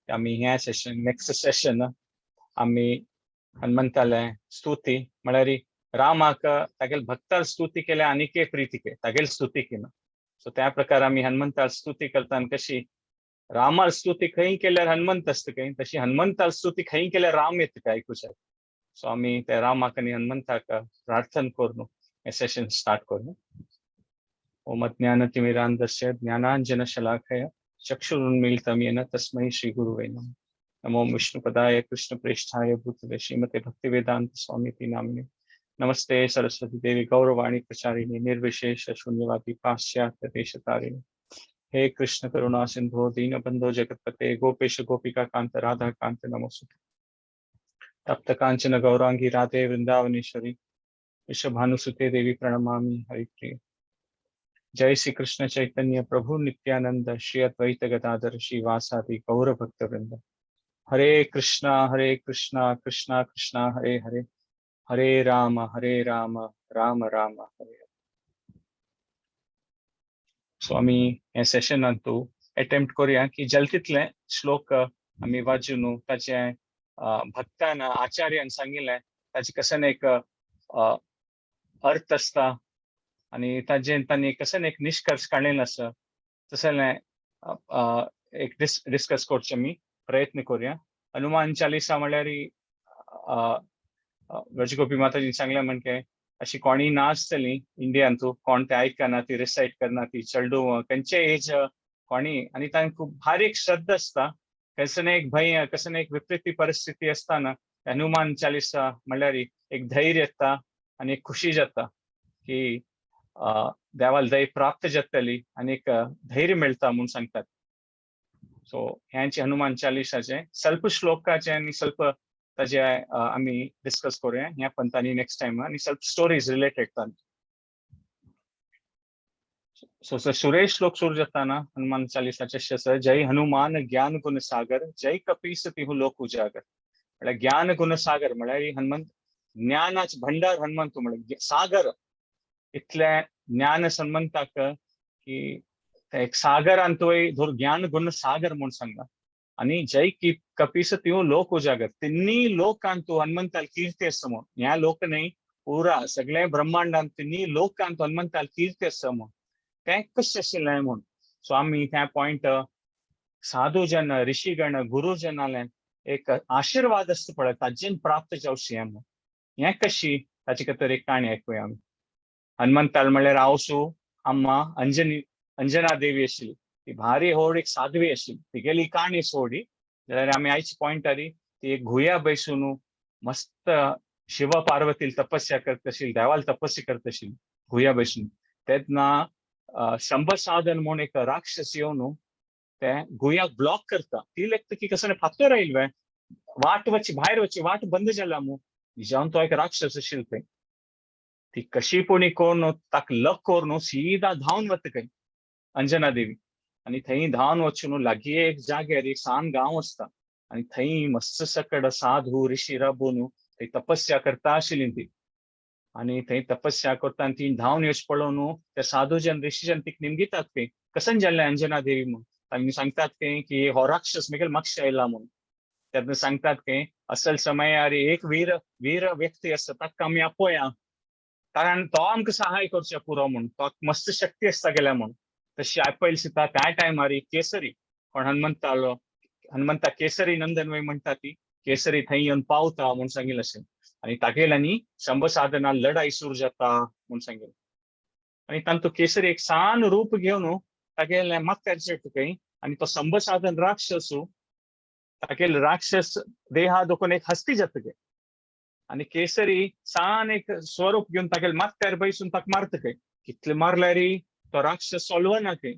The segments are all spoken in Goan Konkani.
आमी ह्या सेशन, नेक्स्ट सेशन आमी हनुमंताले स्तुती, म्हळ्यार रामाक तागेले भक्तार स्तुती केल्या आनीक प्रितीके तागेली स्तुती केना. सो त्या प्रकार आमी हनुमंतार स्तुती करता आनी कशी रामार स्तुती खंय केल्यार हनुमंत आसता खंय, तशी हनुमंतार स्तुती खंय केल्यार राम येता काय आयकुच्याक. सो आमी त्या रामाक आनी हनुमंताक प्रार्थना करून हें सेशन स्टार्ट करूं. ओम अज्ञानतिमिरान्धस्य ज्ञानाञ्जनशलाकया चक्षुरुन्मीलितं येन तस्मै श्रीगुरुवे नमः. नमो विष्णुपदाय कृष्णप्रेष्ठाय भूतले श्रीमते भक्तिवेदांत स्वामीति नामिने. नमस्ते सरस्वती देवी गौरवाणी प्रचारिणी निर्विशेष शून्यवादी पाश्चात्य देशतारिणी. हे कृष्ण करुणा सिंधो दीनबंधो जगतपते गोपेश गोपिका कांत राधा कांत नमोस्तुते. तप्त कांचन गौरांगी राधे वृंदावनेश्वरी वृषभानुसुते देवी प्रणमामि हरिप्रिय. जय श्री कृष्ण चैतन्य प्रभु नित्यानंद श्री अद्वैत गदाधर श्रीवासादि गौर भक्त वृंद. हरे कृष्णा कृष्णा कृष्णा हरे हरे, हरे राम राम राम हरे हरे. सो आमी हे सेशनांतू अटेम्प्ट करूया की जाता तितले श्लोक आमी वाचून ताचे भक्तान आचार्यान सांगिल्लें ताचे कशें एक अर्थ आसता आनी ताजें तांणी कशें एक निश्कर्श काडलेलो आसा, तसलें एक डिस्कस करचें आमी प्रयत्न करूया. हनुमान चालिसा म्हळ्यार ब्रजगोपी माताजीन सांगलें म्हणजे अशी कोणी ना आसतली इंडियान तूं कोण ते आयकना, ती रिसायट करना, ती चेडूं खंयचे एज कोणी, आनी तांकां खूब भारी एक श्रद्धा आसता. कसं एक भंय, कसं एक विपरीत परिस्थिती आसतना हनुमान चालिसा म्हणल्यार एक धैर्य येता आनी एक खुशी जाता की देवाल दय प्राप्त जातली आनी एक धैर्य मेळटा म्हूण सांगतात. सो ह्यांचे हनुमान चालिसाचे स्वल्प श्लोकाचे आनी स्वल्प ताजे आमी डिस्कस करूया ह्या पंतांनी नेक्स्ट टायम आनी स्वल्प स्टोरीज रिलेटेड तांचे. सो सो सुरेश श्लोक सुरू जाताना हनुमान चालिसाचे आसा, जय हनुमान ज्ञान गुण सागर जय कपीस तिहु लोक उजागर. म्हळ्यार ज्ञान गुण सागर म्हळ्यार हनुमंत ज्ञानाचे भंडार हनुमंत म्हळ्यार सागर, इतलें ज्ञान हनुमंताक की एक सागरान तुवें धर ज्ञान गुण सागर म्हूण सांगला. आनी जय कपीस तिहु लोक उजागर, तिन्ही लोकांत तूं हनुमंताल कीर्ती आसा म्हूण. ह्या लोक न्ही, पुरा सगळे ब्रह्मांडांत तिन्ही लोकांत हनुमंताल कीर्ती आसा म्हूण. तें कशें आशिल्लें म्हूण. सो आमी त्या पॉयंट साधूजन ऋषीगण गुरुजनाले एक आशिर्वाद आसता पळय, ताजेन प्राप्त जावचें हें म्हूण. हें कशी ताचे खातीर एक काणी आयकुया आमी. हनुमंताल म्हळ्यार आवसू अम्मा अंजनी अंजना देवी आशिल्ली, ती भारी होड एक साध्वी आशिल्ली. तिगेली काणी सोडी जाल्यार आमी आयची पॉयंटारी ती एक घुया बैसून मस्त शिव पार्वती तपस्या करत आशिल्ली, देवाल तपस्या करत आशिल्ली घुया बैसून. तेन्ना शंभ साधन म्हूण एक राक्षस येवन ते गुयाक ब्लॉक करता. ती लेखता की कसं फातर आयल वे वाट वची भायर वची वाट बंद जाला मू, निजावन तो एक राक्षस आशिल्लो थंय. ती कशी पुणी करून ताका लक करून सीधा धांवन वता खंय अंजना देवी, आनी थंय धांवन वचून लागीं एक जाग्यार एक सान गांव आसता आनी थंय मस्त सकड साधू ऋषी राबून थंय तपस्या करता आशिल्ली ती. आनी थंय तपस्या करता आनी ती धांवन येवचे पळोवन ते साधूजन ऋषीजन तिका निमगितात खंय कसन जाल्लें अंजना देवी म्हूण. तांणी सांगतात खंय की हो राक्षस मेगेल मागशे आयला म्हूण. तेन्ना सांगतात खंय असल समयार एक वीर वीर व्यक्ती आसता ताका आमी आपोया, कारण तो आमकां सहाय करचे पुरो म्हूण, तो मस्त शक्ती आसता गेल्या म्हूण. तशी आपयल सुद्दां त्या टायमार केसरी कोण हनुमंतालो हनुमंता केसरी नंदन वय म्हणटा ती केसरी थंय येवन पावता म्हूण सांगिल्लें अशें. आनी तागेल्यांनी शंभ साधना लढाई सुरू जाता म्हूण सांगिल्लें. आनी तांतू केसरी एक सान रूप घेवन तागेलें माथ्यार चडटा खंय आनी तो शंभ साधन राक्षस तागेले राक्षस देहा दोखून एक हस्ती जाता खंय आनी केसरी सान एक स्वरूप घेवन तागेले माथ्यार बैसून ताका मारता खंय. कितले मारल्यार तो राक्षस सोल्वना खंय.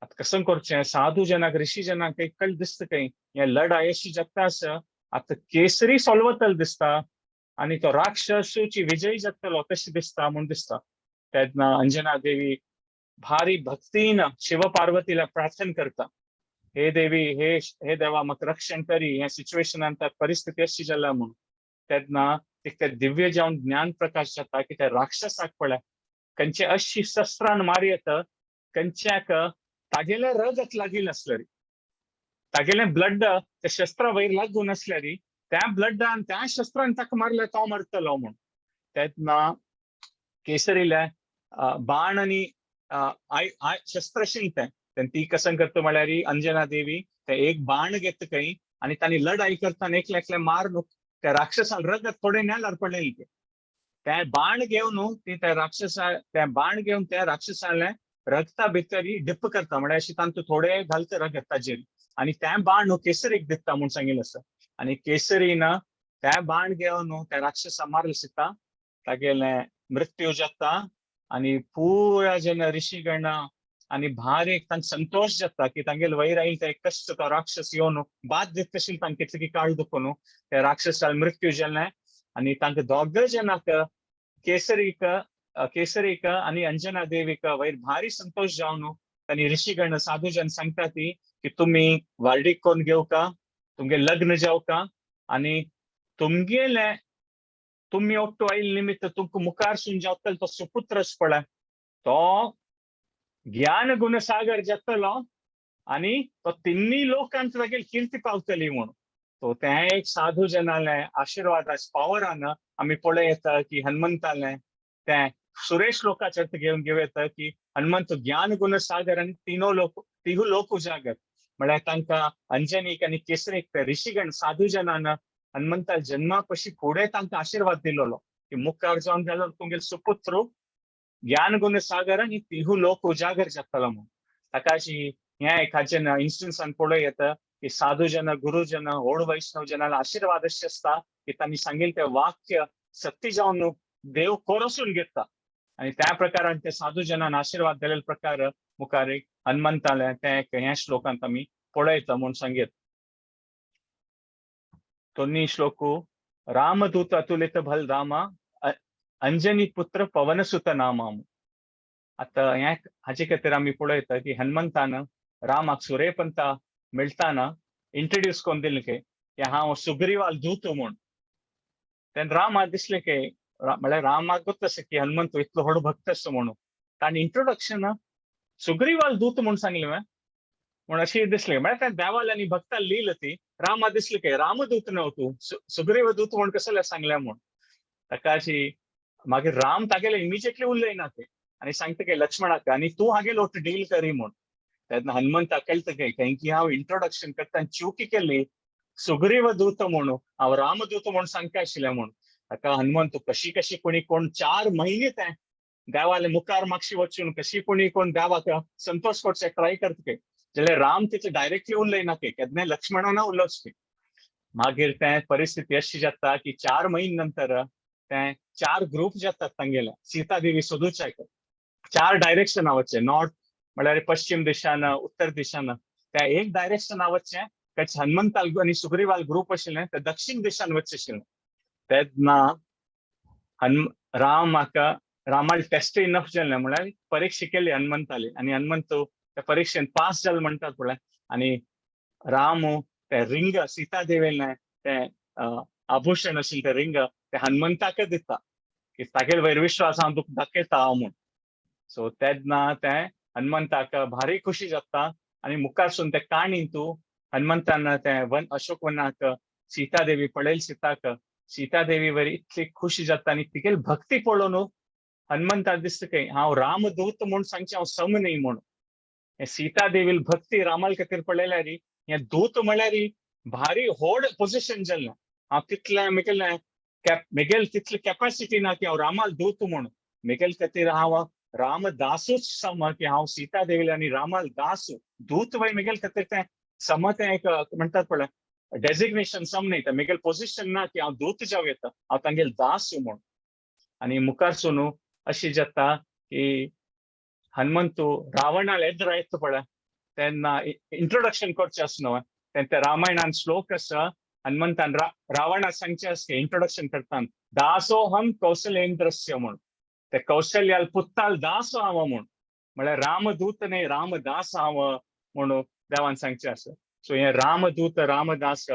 आतां कसं करचें, साधू जनाक ऋषी जनाक एक कळ दिसता खंय हे लढाई अशी जाता आसा, आतां केसरी सोल्वतल दिसता आनी तो राक्षसूची विजयी जातलो तशें दिसता म्हूण दिसता. तेन्ना अंजना देवी भारी भक्तीन शिव पार्वतीला प्रार्थना करता, हे देवी हे हे देवा म्हाका रक्षण करी ह्या सिच्युएशनान, परिस्थिती अशी जाल्या म्हूण. तेन्ना तिका दिव्य जावन ज्ञान प्रकाश जाता की त्या राक्षसाक पळय खंयचे अशी शस्त्रान मारी येता खंयच्याक तागेले रगत लागिल्लें आसलें, तागेलें ब्लड त्या शस्त्रा वयर लागून आसल्यार त्या ब्लडान त्या शस्त्रान ताका मारल्यार तो मरतलो म्हूण. तेन्ना केसरीले बाण आनी शस्त्र आशिल्लें तें. तेन्ना ती कसं करता म्हळ्यार अंजना देवी ते एक बाण घेता खंय आनी तांणी लढाई करतना एकले एकले मारून त्या राक्षसान रगत थोडें नेलार पडलेलें तें. तें बाण घेवन ती त्या राक्षसा तें बाण घेवन त्या राक्षसालें रगता भितर डिप करता, म्हळ्यार अशें तांतूं थोडें घालता रगत ताजेर आनी तें बाण केसरीक दिता म्हूण सांगिल्लें आसा. आनी केसरीन तें बाण घेवन त्या राक्षसा मारले सीता, तागेलें मृत्यू जाता आनी पुरा जेन्ना ऋषीगण आनी भारी तांकां संतोश जाता की तांगेले वयर आयिल्ले ते कश्ट तो राक्षस येवन बाद दिता आशिल्ले तांकां कितले काळ दुखून त्या राक्षसाक मृत्यू जालें आनी तांकां दोग जाणांक केसरीक केसरीक आनी अंजना देवीक वयर भारी संतोश जावन तांणी ऋषीगण साधूजन सांगता ती की तुमी व्हार्डीक कोन्न घेवका, तुमगे लग्न जावका आनी तुमगेले तुमी ओट्टू आयिल्ले निमित्त तुमकां मुखार सून जावतलो तो सुपुत्रच पळय तो ज्ञान गुणसागर जातलो आनी तो तिन्ही लोकांत तागेली कीर्ती पावतली म्हूण. तो तें एक साधू जनाले आशिर्वादाच्या पावरान आमी पळयता की हनुमंतालें तें सुरेश लोकाचेर घेवन घेवं येता की हनुमंत ज्ञान गुणसागर आनी तिनो लोक तिहू लोक उजागर, म्हळ्यार तांकां अंजनीक आनी केसरीक ते ऋषीगण साधू जनान हनुमंता जन्मा पशी फुडें तांकां आशिर्वाद दिलोलो की मुखार जावन जाल्यार तुमगेले सुपुत्र ज्ञान गुण सागर आनी तिहू लोक उजागर जातलो म्हूण. ताका अशी ह्या एकाचें इन्स्टन्सान पळोवं येता की साधू जन गुरुजन व्हड वैष्णव जनाले आशिर्वाद अशें आसता की तांणी सांगिल्लें तें वाक्य सत्य जावन देव कोरसून घेता आनी त्या प्रकारान ते साधू जनान आशिर्वाद दिलेले प्रकार मुखार हनुमंताले तें ह्या श्लोकांत आमी पळयता म्हूण सांगीत. दोन्ही श्लोकू रामदूत अतुलित बल रामा अंजनी पुत्र पवनसुत नामा. आतां ह्या हाचे खातीर आमी पळयता की हनुमंतान रामाक सुरेपंता मेळटाना इंट्रोड्यूस करून दिलें की हांव सुग्रीवाल दूत म्हूण. तेन्ना रामाक दिसलें की म्हळ्यार रामाक गोत्त आसा की हनुमंत इतलो व्हड भक्त आसा म्हणून. ताणें इंट्रोडक्शन सुग्रीवाल दूत म्हूण सांगलें म्हूण अशें दिसलें, म्हळ्यार त्या देवाल आनी भक्ताल लील ती. रामा दिसलें की रामदूत न्हू तूं, सुग्रीव दूत म्हूण कसलें सांगलें म्हूण. ताका अशी मागीर राम तागेले इमिजिएटली उलयना ते आनी सांगता की लक्ष्मणाक आनी तूं हागेलो ओट्टू डील करी म्हूण. तेन्ना हनुमंताक कळटा की खंय की हांव इंट्रोडक्शन करता चुकी केली, सुग्रीव दूत म्हणून हांव रामदूत म्हूण सांगता आशिल्लें म्हूण. ताका हनुमंत कशी कशी कोणी कोण 4 महिने ते देवाले मुखार मागशी वचून कशी कोणी कोण देवाक संतोष करचे ट्राय करता जाल्यार राम तिचे डायरेक्टली उलयना की केन्ना लक्ष्मणान उलोवच की. मागीर ते परिस्थिती अशी जाता की 4 म्हयने नंतर ते 4 ग्रुप जातात तांगेले सीता देवी सोदूच्याक 4 डायरेक्शना वचचे, नॉर्थ म्हळ्यार पश्चिम दिशान, उत्तर दिशान. त्या एक डायरेक्शना वचचे तेच हनुमंताल आनी सुग्रीवाल ग्रुप आशिल्लें ते दक्षिण दिशान वचचे आशिल्लें. तेन्ना राम म्हाका रामाल टेस्ट इनफ जालें म्हळ्यार परीक्षा केली हनुमंताली आनी हनुमंत त्या परिक्षेन पास जालो म्हणटात पळय. आनी राम ते रिंग सीता देवीलें तें आभूषण आशिल्लें तें रिंग ते हनुमंताकच दिता की तागेले वयर विश्वास हांव तुका दाखयता हांव म्हूण. सो तेन्ना तें हनुमंताक भारी खुशी जाता आनी मुखारसून ते काणी तूं हनुमंतान तें वन अशोक वनाक सीता देवी पळयली सीताक, सीता देवी वयर इतली खुशी जाता आनी तिगेली भक्ती पळोवन हनुमंताक दिसता की हांव रामदूत म्हूण सांगचें हांव सम न्ही म्हूण. हें सीता देवील भक्ती रामाल खातीर पळयल्यार हें दूत म्हळ्यार भारी व्हड पोजिशन जाल्लें. हांव तितलें मेगेलें मेगेल तितली कॅपॅसिटी ना की हांव रामाल दूत म्हूण, मेगेल खातीर हांव रामदासूच सम की हांव सीता देवील आनी रामाल दास दूत वय मेगेल खातीर तें सम तें एक म्हणटात पळय डेजिग्नेशन सम न्ही, तें मेगेल पोजिशन ना की हांव दूत जावं येता, हांव तांगेल दास म्हूण. आनी मुखारसून अशी जाता की हनुमंतू रावणाल एद्रा येता पळय तेन्ना इंट्रोडक्शन करचें आसा न्हू, तेन्ना त्या रामायणान श्लोक आसा हनुमंतान रावणा सांगचें आसा इंट्रोडक्शन करता दासोहम कौशलेंद्रस्य म्हूण, ते कौशल्याल पुत्ताल दास हांव म्हूण, म्हळ्यार रामदूत न्ही रामदास हांव म्हणून देवान सांगचें आसा. सो हें रामदूत रामदास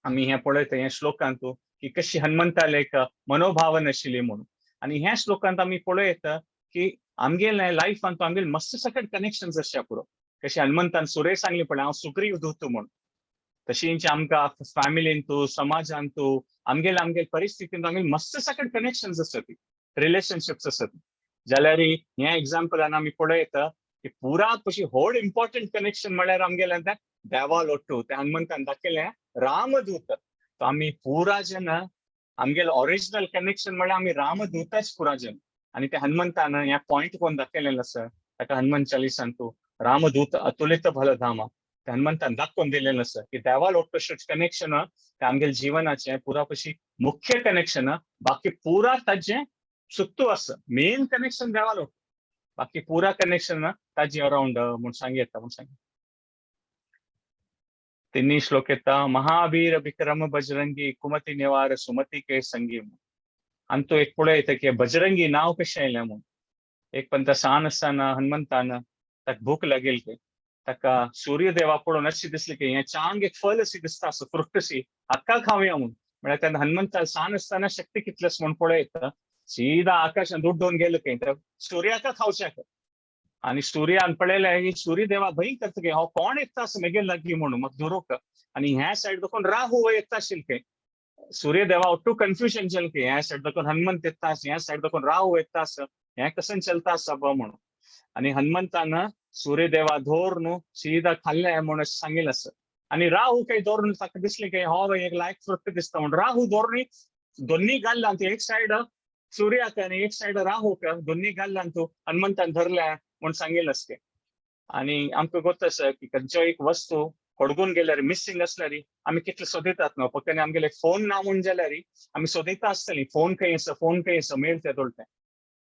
आमी हें पळयता ह्या श्लोकांत की कशी हनुमंताले एक मनोभावन आशिल्ली म्हणून. आनी ह्या श्लोकांत आमी पळयता की आमगेले लायफांत आमगेले मस्त सकट कनेक्शन्स आसच्या पुरो. कशी हनुमंतान सुरे सांगली पळय हांव सुग्रीव दूत म्हूण, तशींच आमकां फॅमिलीन तूं, समाजान तूं, आमगेले आमगेले परिस्थितीन आमगेले मस्त सकट कनेक्शन्स आसत, रिलेशनशिप्स आसत. जाल्यार ह्या एग्जाम्पलान आमी पळयता की पुरा कशी व्हड इम्पॉर्टंट कनेक्शन म्हळ्यार आमगेलें तें देवा लोट्टू, त्या हनुमंतान दाखयलें रामदूत. तो आमी पुरा जन आमगेले ओरिजिनल कनेक्शन म्हळ्यार आमी रामदूतच पुरा जन. आनी त्या हनुमंतान ह्या पॉयंट कोण दाखयलेलें आसा ताका हनुमान चालिसान तूं रामदूत अतुलित बलधामा, त्या हनुमंतान दाखोवन दिलेलें आसा की देवा लोट्टू कनेक्शन ते आमगेले जिवनाचें पुरा कशी मुख्य कनेक्शन, बाकी पुरा ताजें सुत्तू आसा. मेन कनेक्शन देवा लोट्टू, बाकी पुरा कनेक्शन ताजे अराउंड म्हूण सांग येता म्हूण सांग. तिन्ही श्लोक येता महावीर विक्रम बजरंगी कुमती निवार सुमती के संगी. आनी तो एक पळय येता की बजरंगी नांव कशें आयलें म्हूण. एक पण सान आसतना हनुमंतान ताका भूक लागिल्ली, ताका सूर्यदेवा पळोवन अशी दिसली की हें चांग एक फल अशी दिसता असो फ्रुट अशी हाका खावया म्हूण. म्हळ्यार तेन्ना हनुमंतान सान आसतना शक्ती कितलेस म्हूण पळयता, सीधा आकाशान उड्डून गेलो खंय तर सूर्याका खावच्याक. आनी सूर्यान पळयलें ही सूर्यदेवा भंय करता की हो कोण येता असो मेगेल लागीं म्हणून म्हाका धरूंक. आनी ह्या सायड दाखोवन राहू येता आशिल्ले खंय, सूर्यदेवा ఒట్టు कन्फ्युजन जालें की ह्या सायड दाखोवन हनुमंत येता आसा, ह्या सायड दाखोवन राहू येता आसा, हें कशें चलता आसा बा म्हणून. आनी हनुमंतान सूर्यदेवा धोर न्हू सीधा खाल्लें म्हूण अशें सांगिल्लें आसा. आनी राहू काही धरून ताका दिसलें की हो एक लायक फ्रुट दिसता म्हूण, राहू धरून दोन्ही घाल्ला एक सायड सूर्याक आनी एक सायड राहूक, दोन्ही घाल्ला तूं हनुमंतान धरल्या म्हूण सांगिल्लें आसता. आनी आमकां गोत आसा की खंयचो एक वस्तू कडगून गेल्यार मिसिंग आसल्यार आमी कितले सोदयतात न्हू, फक्त आमगेले फोन ना म्हूण जाल्यार आमी सोदयता आसतली फोन खंय आसा, फोन खंय आसा मेळटा तोळटे.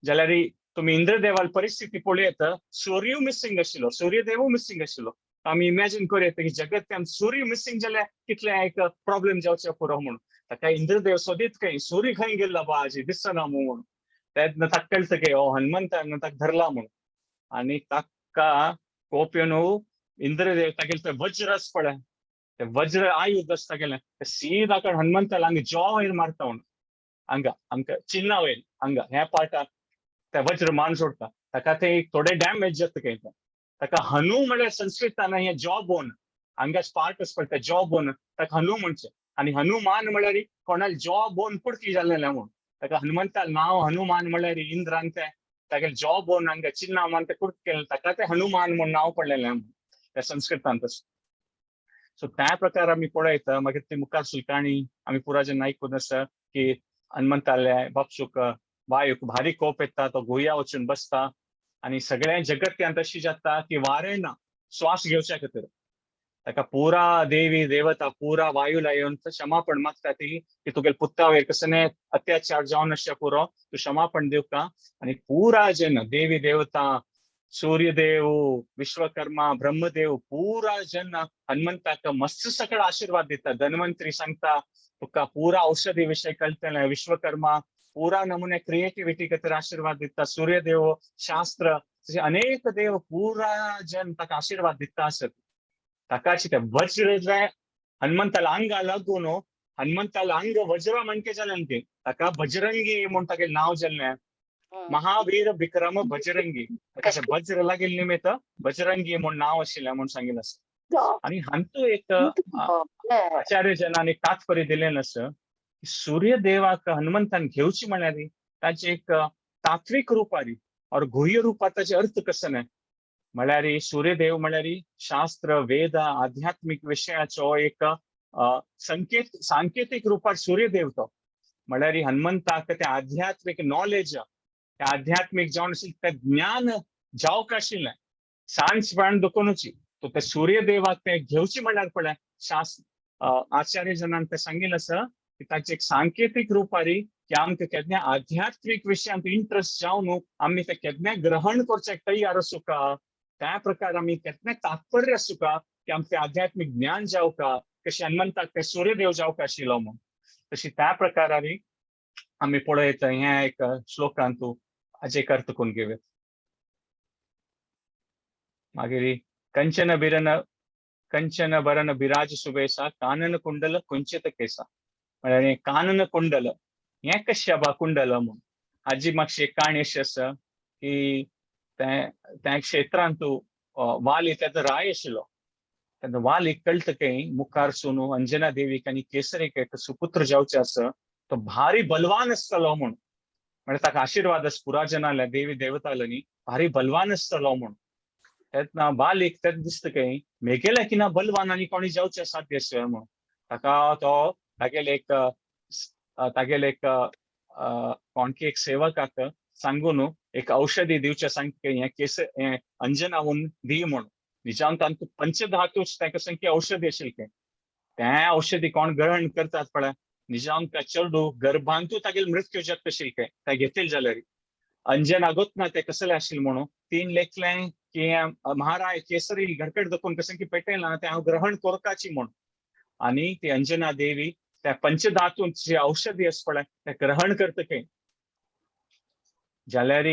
जाल्यार तुमी इंद्रदेवाल परिस्थिती पळयत सूर्य मिसिंग आशिल्लो, सूर्यदेवूय मिसिंग आशिल्लो. आमी इमॅजिन करूं की जगत सूर्य मिसिंग जाल्यार कितले एक प्रॉब्लेम जावचे पुरो म्हणून. ताका इंद्रदेव सोदीत खंय सूर्य खंय गेल्लो बा आजी दिसना म्हणून. तेन्ना ताका कळटा की हो हनुमंतान ताका धरला म्हणून. आनी ताका कोप येवन इंद्रदेव तागेले ते वज्र आसा पळय, ते वज्र आयुध आसा तागेलें, ते सीधा कडेन हनुमंताला हांगा जॉ वयर मारता म्हणून, हांगा आमकां चिन्ना वयर हांगा ह्या पार्टाक ते वज्र मान सोडटा. ताका ते थोडे डॅमेज जाता खंय तें. ताका हनु म्हळ्यार संस्कृतान हें जॉ बोन हांगा पार्ट आसा पळय, जॉ बोन ताका हनु म्हणचें. आनी हनुमान म्हळ्यार कोणाक जॉ बोन पुडकी जालेलें म्हूण ताका हनुमंताक नांव हनुमान म्हळ्यार इंद्रान तें तागेले जॉ बोन हांगा चिन्ना मान तें कुडके केलें, ताका तें हनुमान म्हूण नांव पडलेलें त्या संस्कृतान तशें. सो त्या प्रकार आमी पळयता. मागीर ती मुखार सुलकाणी आमी पुरा जेन्ना आयकून आसा की हनुमंताले बापसूक वायूक भारी कोप येता, तो गुया वचून बसता आनी सगळ्या जगत्यांत अशी जाता की वारें ना श्वास घेवच्या खातीर. ताका पुरा देवी देवता पुरा वायूला येवन क्षमापण मागता ती की तुगेले पुता वयर कसने अत्याचार जावन आसच्या पुरो, तूं क्षमापण दिवका. आनी पुरा जेन्ना देवी देवता सूर्यदेव विश्वकर्मा ब्रह्मदेव पुरा जेन्ना हनुमंताक मस्त सकळ आशीर्वाद दिता. धन्वंतरी सांगता तुका पुरा औषधी विशय कळटलें, विश्वकर्मा पुरा नमुने क्रिएटिविटी खातीर आशीर्वाद दिता, सूर्यदेव शास्त्र अनेक देव पुरा जन ताका आशीर्वाद दिता आसत. ताकाची ते वज्र हनुमंताला अंगा लागून हनुमंताला अंग वज्र म्हणके जालें ते ताका बजरंगी म्हूण तागे नांव जालें, महावीर विक्रम बजरंगी. ताका वज्र लागिल्ले निमित्त बजरंगी म्हूण नांव आशिल्लें म्हूण सांगिल्लें आसा. आनी हांतू एक आचार्य जनांनी तात्पर्य दिलें आसा की सूर्यदेवाक हनुमंतान घेवची म्हळ्यार ताचे एक तात्वीक रुपारी और गुह्य रुपात ताचे अर्थ कसो न्हय म्हळ्यार सूर्यदेव म्हळ्यार शास्त्र वेद आध्यात्मीक विशयाचो एक संकेत सांकेतीक रुपार सूर्यदेव तो म्हळ्यार हनुमंताक ते आध्यात्मीक नॉलेज, ते आध्यात्मीक जावन आशिल्लें तें ज्ञान जावंक आशिल्लें सांजपण दुखोवची. तो ते सूर्यदेवाक ते घेवची म्हळ्यार पळय शास्त्र आचार्य जनान ते सांगिल्लें आसा की ताचे एक सांकेतीक रुपारी की आमकां केन्ना आध्यात्मीक विशयांत इंट्रस्ट जावन आमी ते केन्ना ग्रहण करच्याक तयार आसूका, त्या प्रकार आमी केन्ना तात्पर्य आसूका की आमकां आध्यात्मीक ज्ञान जावका, कशें हनुमंताक ते सूर्यदेव जावका आशिल्लो म्हूण. तशी त्या प्रकारारी आमी पळयता ह्या एक श्लोकांत हाजे एक अर्थ करून घेवया. मागीर कंचन बिरन कंचन बरन बिराज सुबेसा कानन कुंडल कुंचित केसा. म्हळ्यार कानन कुंडल हें कशें बा कुंडल म्हूण हाजी मातशी एक काणी अशी आसा की त्या क्षेत्रांत वाली तेजो राय आशिल्लो. तेन्ना वालीक कळटा की मुखार सून अंजना देवीक आनी केसरीक एक सुपुत्र जावचे आसा, तो भारी बलवान आसतलो म्हूण. म्हणजे ताका आशिर्वाद आसा पुराजनाले देवी देवताले भारी बलवान आसतलो म्हूण. तेन्ना वालीक तेन्ना दिसता की मेगेले किना बलवान आनी कोणी जावचे साध्य आसा म्हूण. ताका तो तागेले एक तागेले एक कोणकी एक सेवकाक सांगून एक औषधी दिवचें सांगता हें केस हें अंजनावून दी म्हूण. निजान तांतूं पंचधातूच ताका संख्या औषधी आशिल्लें. तें औषधी कोण ग्रहण करतात पळय, निजान त्या चेडू गर्भांतू तागेल मृत्यू जाता आशिल्लें तें घेतले जाल्यार. अंजना गोतना तें कसलें आशिल्लें म्हणून तीन लेखलें की महाराय केसरी घडकड दखून कसं की पेटयलां तें हांव ग्रहण करपाची म्हूण. आनी ती अंजना देवी त्या पंचधातूंत जी औषधी आसा पळय तें ग्रहण करता खंय. जाल्यार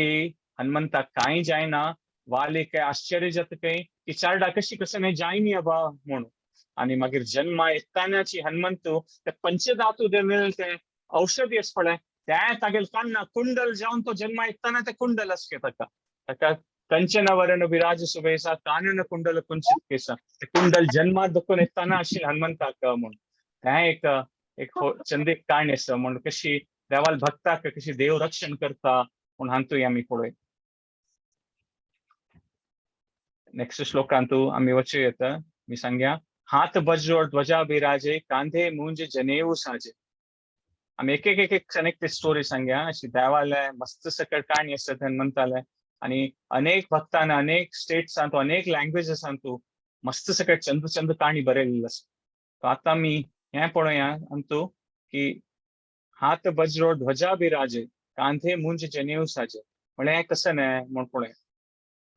हनुमंताक कांय जायना, वालीक आश्चर्य जाता खंय की चारडा कशी कसं न्ही जायनी अबा म्हणून. आनी मागीर जन्मा येतानाची हनुमंत ते पंचधातू ते औषधी आसा पळय ते तागेल कान्ना कुंडल जावन तो जन्मा येताना ते कुंडल आसके ताका. ताका कंचन वरण विराज सुबेसा कानन कुंडल कुंचित केसा, ते कुंडल जन्मा दखून येताना आशिल्लें हनुमंताक म्हूण. तें एक एक चंदीक काणी आसा म्हूण कशी देवाल भक्ताक कशी देव रक्षण करता म्हूण हातूंत आमी पळय. नेक्स्ट श्लोकांतू आमी वचूं येता. मी सांगया, हात वज्र ध्वजा बिराजे कांधे मुंज जनेऊ साजे. आमी एक एक एक एक एक स्टोरी सांगया. अशी देवाले मस्त सकट काणी आसा हनुमंताले. आनी अनेक भक्तान अनेक स्टेट्सांतू अनेक लँग्वेजसांतू मस्त सकट चंद चंद काणी बरयल्ली आसा. आतां आमी हें पळोवया अंतू की हात वज्रो ध्वजा बिराजे कांधे मुंज जनेऊ साजे म्हळ्यार हें कसं न्हय म्हूण पळोवया.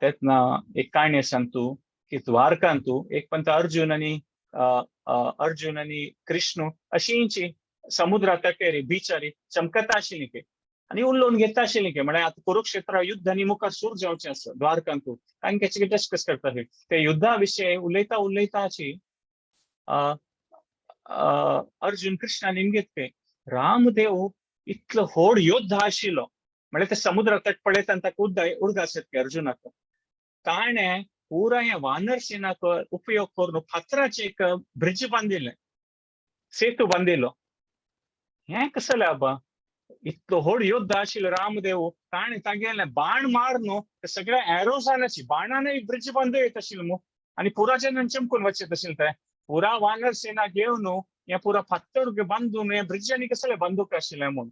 तेन्ना एक काणी आसा अंतू की द्वारकांतू एक पंत अर्जुन आनी अर्जुन आनी कृष्ण अशींची समुद्रा तटेर बिचारी चमकता आशिल्ली की आनी उलोवन घेता आशिल्ली की म्हळ्यार आतां कुरुक्षेत्र युद्ध आनी मुखार सुरू जावचें आसा द्वारकांतू तांकां कितें डिस्कस करता ते युद्धा विशय उलयता उलयताची अर्जुन कृष्णान निमगीत रामदेव इतलो व्हड योद्धा आशिल्लो म्हळ्यार ते समुद्रा तट पळयता आनी ताका उडगास येता अर्जुनाक. ताणें पुराय ह्या वानर सेनाक उपयोग करून फातराचें एक ब्रिज बांदिल्लें, सेतू बांदिल्लो. हें कसलें आबा, इतलो व्हड योद्धा आशिल्लो रामदेव, ताणें तागेलें बाण मारून ते सगळ्या एरोजानाची बाणान एक ब्रिज बांदू येत आशिल्लो मू. आनी पुराच्यान चमकून वचत आशिल्लें तें पुरा वानर सेना घेवन हें पुरा फातर बांदून हें ब्रिज आनी कसलें बांदूक आशिल्लें म्हूण.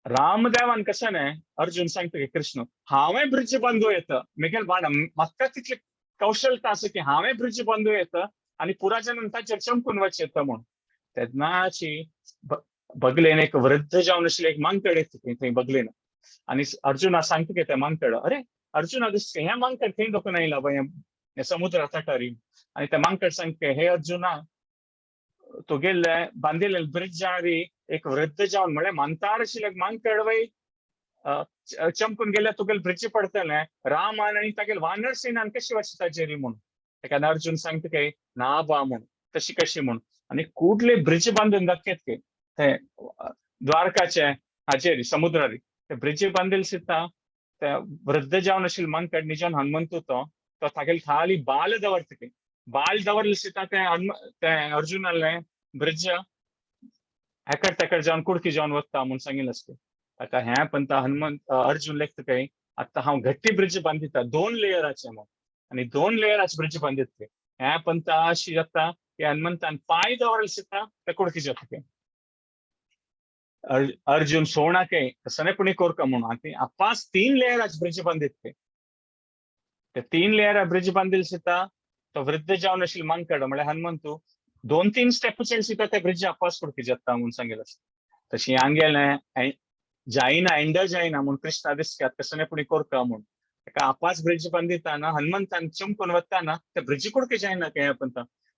रामदेवान कशें न्हय अर्जुन सांगता की कृष्ण हांवें ब्रिज बांदू येता मेगेल बाण म्हाका तितली कौशलता आसा की हांवें ब्रिज बांदू येता आनी पुराच्यान ताचेर चमकून वच येता म्हूण. तेन्नाची बगलेन एक वृद्ध जावन आशिल्लें एक मांकड येता थंय बगलेन. आनी अर्जुना सांगता की तें मांकड, अरे अर्जुना दिसता हें मांकड खंय दखून आयलां बाय हें समुद्रा तटारी. आनी तें मांकड सांगता हे अर्जुना तुगेले बांदिल्ले ब्रिजार एक वृद्ध जावन म्हळ्यार मानतार आशिल्लें मांकड वय चमकून गेल्यार तुगेले ब्रिज पडटलें, रामान आनी तागेले वानर सेनान कशी वचता ताजेर म्हूण. ताका अर्जुन सांगता काय ना बा म्हूण तशी कशी म्हूण. आनी कुडले ब्रिज बांदून दाखयत की ते द्वारकाचे हाजेर समुद्रारी ते ब्रिज बांदिल सुद्दां ते वृद्ध जावन आशिल्ले मांकड निजान हनुमंत तो तो तागेले खाली बाल दवरता की बाल दवरले सुद्दां तें तें अर्जुनालें ब्रिज हेकड तेकड जावन कुडकी जावन वता म्हूण सांगिल्लें आसता. ताका हें पण हनुमंत अर्जुन लेखता काय आतां हांव घट्टी ब्रिज बांदिता 2 लेयराचे म्हूण. आनी 2 लेयराचे ब्रिज बांदिता हें पण अशी जाता की हनुमंतान पांय दवरले सुद्दां ते कुडकी जाता ते. अर्जुन सोणाके कसने पुणी कोरका म्हूण आनी आपास 3 लेयराचे ब्रिज बांदित ते 3 लेयर ब्रिज बांदिल सुद्दां तो वृद्ध जावन आशिल्लो मांकड म्हळ्यार हनुमंतू 2-3 स्टेप चेल सुद्दां ते ब्रिज आपास कुडकी जाता म्हूण सांगिल्लें आसा. तशी हांगेलें जायना एंड जायना म्हूण कृष्णा दिसता कसने पुणी कोरका म्हूण. ताका आपास ब्रिज बांदिताना हनुमंतान चमकून वताना ते ब्रिज कुडकी जायना काय पण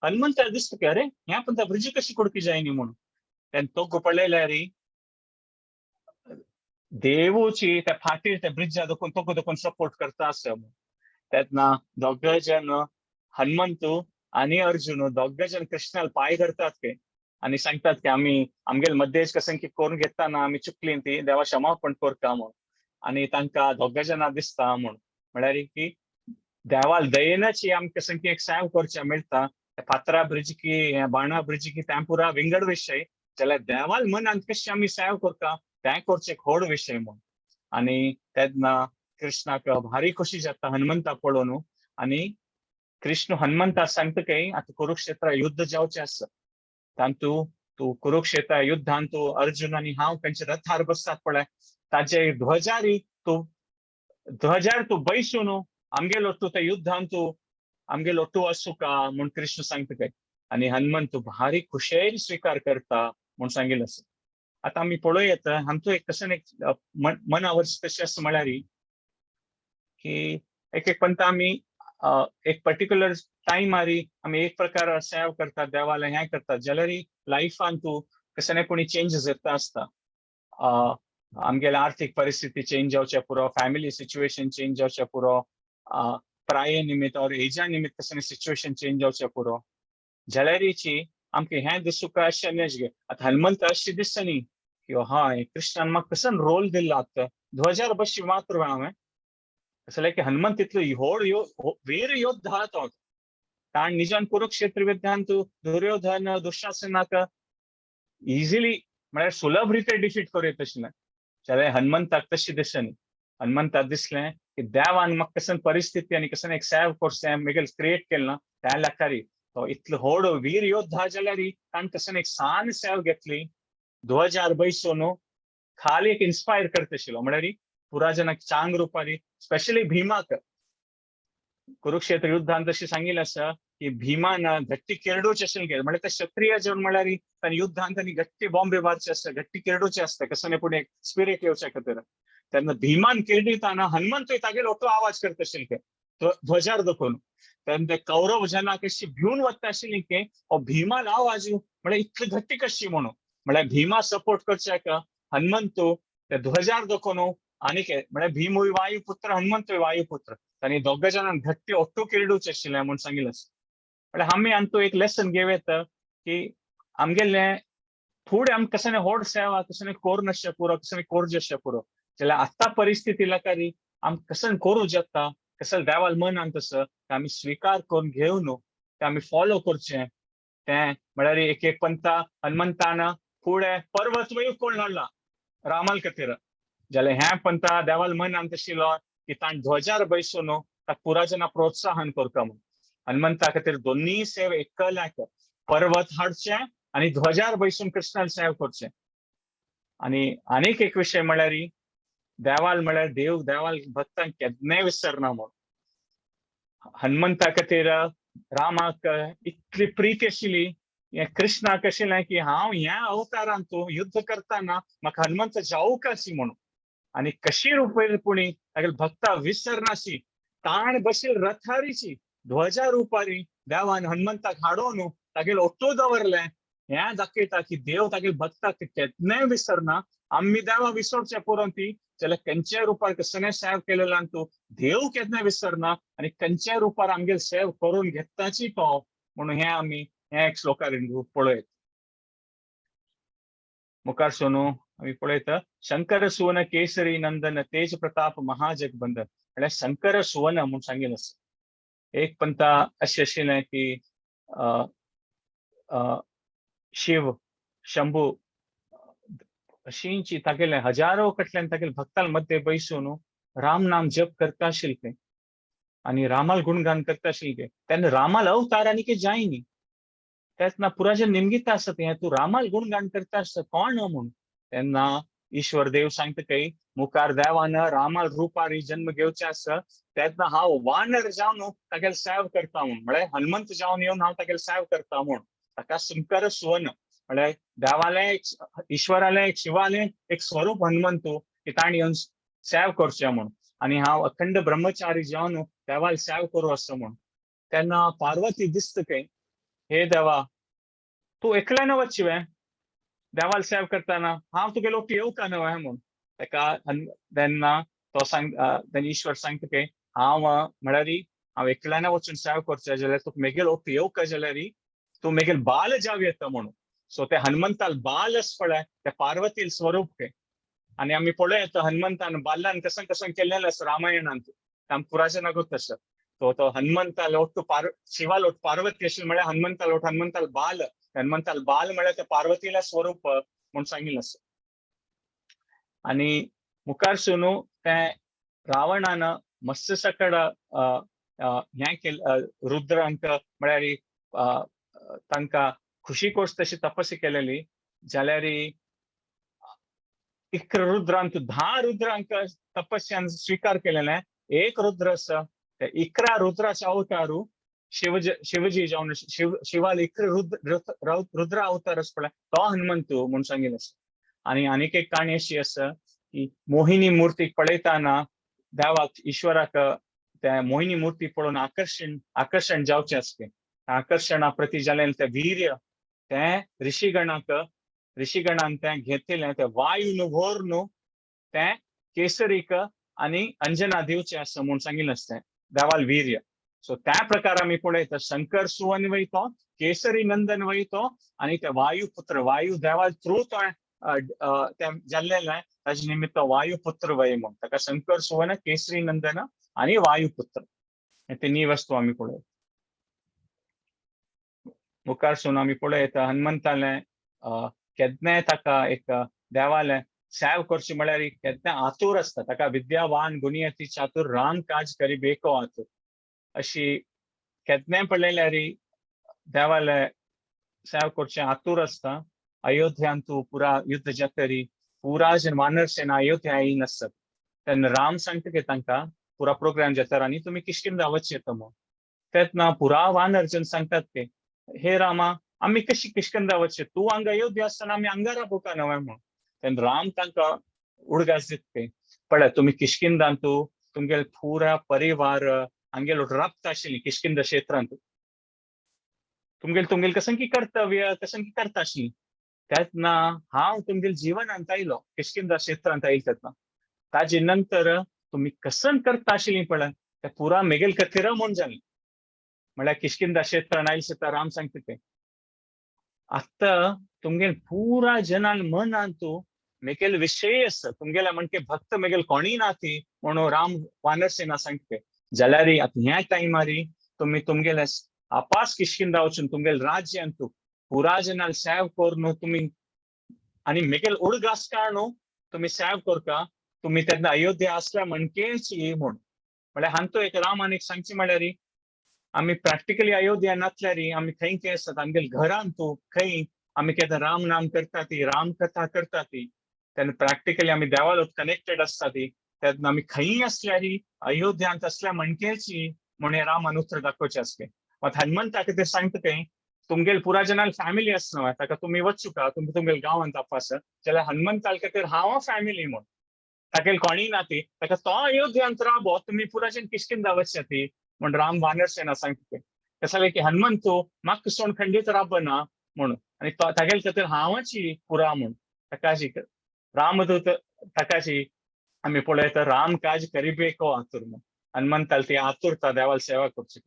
हनुमंता दिसता की अरे ह्या पण ब्रिज कशी कुडकी जायनी म्हूण. तेन्ना तो पळयल्यार देवूची त्या फाटीर त्या ब्रिजा दखून तो दखून सपोर्ट करता आसा. तेन्ना दोग जण हनुमंतू आनी अर्जुन दोग जण कृष्णाला पांय धरतात ते आनी सांगतात की आमी आमगेले मध्येच कसं की करून घेताना आमी चुकली ती देवा क्षमापण करता म्हूण. आनी तांकां दोग जाणां दिसता म्हूण म्हळ्यार की देवाल दयेनच आमकां संकी एक सेव करचें मेळटा. फातरा ब्रिज की बाणा ब्रिज की तें पुरा विंगड विशय, जाल्यार देवाल मनांत कशें आमी सेव करता तें करचें एक व्हड विशय म्हूण. आनी तेन्ना कृष्णाक भारी खोशी जाता हनुमंता पळोवन. आनी कृष्ण हनुमंता सांगता काय आतां कुरुक्षेत्र युद्ध जावचें आसा, तांतू तूं कुरुक्षेत्र युद्धान तूं अर्जुन आनी हांव खंयच्या रथार बसतात पळय ताजे ध्वजारी तूं ध्वजार तूं बैसून आमगेलो तूं त्या युद्धान तूं आमगेलो तूं आसूका म्हूण कृष्ण सांगता काय. आनी हनुमंत तूं भारी खुशेन स्विकार करता म्हूण सांगिल्लें आसा. आतां आमी पळोवं येता आमचो एक कशें एक मनावर कशें आसा म्हळ्यार की एक एक पंत आमी एक पर्टिक्युलर टायमारी आमी एक प्रकार सेव करतात देवाला हें करतात, जाल्यार लायफान तूं कशें ना कोणी चेंजीस येता आसता. आमगेले आर्थीक परिस्थिती चेंज जावच्या पुरो, फॅमिली सिच्युएशन चेंज जावच्या पुरो, प्राये निमित्त और एजा निमित्त कशें सिच्युएशन चेंज जावच्या पुरो, जाल्यारीची आमकां हें दिसूंक अशें न्हय गे. आतां हनुमंत अशें दिसता न्ही की हय कृष्णान म्हाका कसो रोल दिल्लो आतां ध्वजार बशी मात्र हांवें असलें की हनुमंत इतलो व्हड वीर योद्धा तो, ताण निजान कुरुक्षेत्र युद्धान तूं दुर्योधन दुशासनाक इजिली म्हळ्यार सुलभ रिते डिफीट करूं येता तशें ना. जाल्यार हनुमंताक तशें दिसलें न्ही. हनुमंताक दिसलें की देवान म्हाका कसन परिस्थिती आनी कसन एक सेव करचें मेगेल क्रिएट केलें ना त्या लेखारी तो इतलो व्हड वीर योद्धा जाल्यार ताणें कसन एक सान सेव घेतली ध्वजार बैसून खाली एक इन्स्पायर करता आशिल्लो म्हळ्यार पुरा जनाक चांग रुपारी स्पेशली भीमाक. कुरुक्षेत्र युद्धान तशें सांगिल्लें आसा की भीमान घट्टी केरडूचे आशिल्लें, म्हळ्यार ते क्षत्रिय जेवन म्हळ्यार तांणी युद्धान तांणी घट्टी बॉम्बे मारचे आसता, घट्टी केरडूचे आसता कसो पूण एक स्पिरीट येवच्या खातीर. तेन्ना भीमान केरडिताना हनुमंतूय तागेलो तो आवाज करता आशिल्ले ध्वजार दाखोवन. तेन्ना ते कौरव जना कशी भिवन वता आशिल्ली की हो भीमान आवाज म्हळ्यार इतली घट्टी कशी म्हणून, म्हळ्यार भीमा सपोर्ट करच्याक हनुमंतू ते ध्वजार दाखोवन आनीक म्हळ्यार भीमूय वायुपुत्र हनुमंतूय वायुपुत्र, तांणी दोग जाणांक घट्टी ओट्टू केरडूचे आशिल्लें म्हूण सांगिल्लें आसा. म्हळ्यार आमी आमचो एक लेसन घेवं येता की आमगेले फुडें आमकां कशें व्हड सेवा कशें कोर नासचें पुरो, कशें कोरचें आसचें पुरो, जाल्यार आतां परिस्थिती लाकारी आमकां कशें करूं जाता, कशें देवाल मनान तसो आमी स्विकार करून घेवन तें आमी फॉलो करचें. तें म्हळ्यार एक एक पंथा हनुमंतान फुडें पर्वत वयर कोण हाडला रामाल खातीर, जाल्यार हें पंथा देवाल मनान तशिल्लो की ताणें ध्वजार बैसून ताका पुरा जना प्रोत्साहन करता म्हूण. हनुमंता खातीर दोन्ही सेव एकल्याक पर्वत हाडचें आनी ध्वजार बैसून कृष्णान सेव करचें. आनी आनीक एक विशय म्हळ्यार देवाल म्हळ्यार देव देवाल भक्तांक केन्नाय विसरना म्हूण. हनुमंता खातीर रामाक इतली प्रीती आशिल्ली, हें कृष्णाक आशिल्लें की हांव ह्या अवतारान तूं युद्ध करतना म्हाका हनुमंत जावूंक आसी म्हणून. आनी कशी रुपय पुणी तागेले भक्ता विसरनाशी ताण बशील रथारीची ध्वजा रुपारी देवान हनुमंताक हाडोवन तागेले ओट्टू दवरलें. हें दाखयता की देव तागेले भक्ताक केन्नाय विसरना. आमी देवा विसरचे पुरो ती जाल्यार खंयच्याय रुपार कसलें सेव केलेल्यान तूं देव केन्नाय विसरना आनी खंयच्याय रुपार आमगेले सेव करून घेताची तो म्हणून हें आमी हें एक श्लोकार पळयत. मुखार सोनू आमी पळयता शंकर सुवन केसरी नंदन तेज प्रताप महाजगबंदन, म्हळ्यार शंकर सुवन म्हूण सांगिल्लें आसा. एक पंथा अशें आशिल्लें की शिव शंभू अशींची तागेले हजारो कडल्यान तागेले भक्तां मध्ये बैसून राम नाम जप करता आशिल्ले आनी रामाल गुणगान करता आशिल्ले. तेन्ना रामाल अवतार आनी कितें जाय न्ही, तेन्ना पुराजे निमगिता आसता हें तूं रामाल गुणगान करता आसता कोण म्हूण. तेन्ना ईश्वर देव सांगता काही मुखार देवान रामाल रुपारी जन्म घेवचे आसा तेन्ना हांव वानर जावन तागेले सेव करता म्हूण, म्हळ्यार हनुमंत जावन येवन हांव तागेले सेव करता म्हूण. ताका शंकर सुवन म्हळ्यार देवालें एक ईश्वरालें एक शिवालें एक स्वरूप हनुमंतू की ताणें येवन सेव करचें म्हूण आनी हांव अखंड ब्रह्मचारी जावन देवाल सेव करूं असो म्हूण. तेन्ना पार्वती दिसता खंय, हे देवा तूं एकल्यान वचशी वे देवाल सेव करतना, हांव तुगे लोक येवका न्हय म्हूण. ताका तेन्ना तो सांग तेन्ना ईश्वर सांगता की हांव म्हळ्यार हांव एकल्यान वचून सेव करचें जाल्यार तुका मेगेल ओटी येवका जाल्यार तूं मेगेल बाल जाव येता म्हणून. सो ते हनुमंताल बाल आसा पळय ते पार्वतील स्वरूप खंय. आनी आमी पळय येता हनुमंतान बाल्लान कशें कशें केल्लें आसा रामायणांत, आमकां पुरायें नागत आसा. तो तो हनुमंतालो ಒಟ್ಟು ಶಿವಾಲೊಟ್ಟು पार्वती अशी म्हळ्यार हनुमंतालोट हनुमंताल बाल, हनुमंताल बाल म्हळ्यार त्या पार्वतीला स्वरूप म्हूण सांगिल्लें आसा. आनी मुखार सुनू तें रावणान मस्त सकड हें केलें, रुद्रांक म्हळ्यार तांकां खुशी कोर्स तशी तपस्या केलेली जाल्यार 11 रुद्रांक 10 रुद्रांक तपस्यान स्वीकार केलेले, एक रुद्र आसा ते 11 रुद्राचे अवतारू शिवजी, शिवजी जावन शिवाल 11 रुद्र अवतार आसा पळय तो हनुमंतू म्हूण सांगिल्लें आसा. आनी आनीक एक काणी अशी आसा की मोहिनी मूर्तीक पळयतना देवाक ईश्वराक त्या मोहिनी मूर्ती पळोवन आकर्शण जावचें आसलें, आकर्शणा प्रती जालें तें वीर्य तें ऋषिगणान तें घेतिल्लें, तें वायू न्हू व्होर न्हू तें केसरीक आनी अंजना दिवचें आसा म्हूण सांगिल्लें आसता देवाल वीर्य. सो त्या प्रकार आमी पळयता शंकर सुवन वयतो, केसरी नंदन वयतो आनी ते वायुपुत्र वायु देवाल थ्रू तो तें जाल्लें ताजे निमित्त वायुपुत्र वय म्हूण ताका शंकर सुवन, केसरी नंदन आनी वायुपुत्र हे तिनूय वस्तू आमी पळयता. मुखार सून आमी पळयता हनुमंतालें केन्नाय ताका एक देवालें सेव करची म्हळ्यार केन्नाय आतूर आसता, ताका विद्यावान गुणियती चातूर राम काज करी बेको आतूर अशी केन्नाय पळयल्यार देवालें सेव करचें आतूर आसता. अयोध्यांतू पुरा युद्ध जातरी पुरा जन वानर सेना अयोध्या येयनासत तेन्ना राम सांगता की तांकां पुरा प्रोग्राम जाता आनी तुमी किश्किंदा वचचें म्हूण. तेन्ना पुरा वानर जन सांगतात की हे रामा आमी कशी किश्किंदा वचचें, तूं हांगा अयोध्या आसतना आमी हांगा राबोवका न्हय म्हूण. तेन्ना राम तांकां उडगास दिता पळय तुमी किश्किंदांतू तुमगेले पुरा परिवार हांगेलो राबता आशिल्ली किश्किंदा क्षेत्रांत, तुमगेले तुमगेले कसं की कर्तव्य कसं की करता आशिल्ली. तेन्ना हांव तुमगेले जिवनांत आयलो किश्किंदा क्षेत्रांत आयलो तेन्ना ताजे नंतर तुमी कसन करता आशिल्ली पळय ते पुरा मेगेल खातीर म्हूण जालें. म्हळ्यार किश्किंदा क्षेत्रान आयले सीता राम सांगता ते आतां तुमगेले पुरा जनान मनांतू मेगेल विशय आसा, तुमगेले म्हणके भक्त मेगेल कोणीय ना ती म्हणून राम वानर सेना सांगता. जाल्यार आतां ह्या टायमारी तुमी तुमगेले आपास किश्किंदा वचून तुमगेले राज्यांतू पुरा जनाल सेव करून तुमी आनी मेगेल उडगास काडून तुमी सेव करता, तुमी तेन्ना अयोध्या आसल्या म्हणकेच म्हूण. म्हळ्यार हांतू एक रामान एक सांगचें म्हळ्यार आमी प्रॅक्टिकली अयोध्या नासल्यार आमी खंय खंय आसतात आमगेले घरांतू खंय आमी केन्ना राम नाम करता ती राम कथा करता ती तेन्ना प्रॅक्टिकली आमी देवालो कनेक्टेड आसता ती तेन्ना आमी खंय आसल्यार अयोध्यांत आसल्या म्हणकेची म्हूण हें रामान उतर दाखोवचें आसलें. मात हनुमंताक ते सांगता खंय तुमगेले पुरा जनाल फॅमिली आसना ताका तुमी वचूका तुमी तुमगेले गांवांत आपास जाल्यार हनुमंताल खातीर हांव फॅमिली म्हूण तागेले कोणीय ना ती ताका तो अयोध्यांत राबो तुमी पुरा जन किश्किंदा वचचे ती म्हण राम वानर सेना सांगता. ते जालें की हनुमंतू म्हाका सोण खंडीत राबना म्हणून आनी तो तागेले खातीर हांवाची पुरा म्हूण ताकाशी रामदूत ताकाशी आमी पळयता राम काज करिबेको आतूर म्हूण हनुमंताल ती आतुरता देवाल सेवा करची.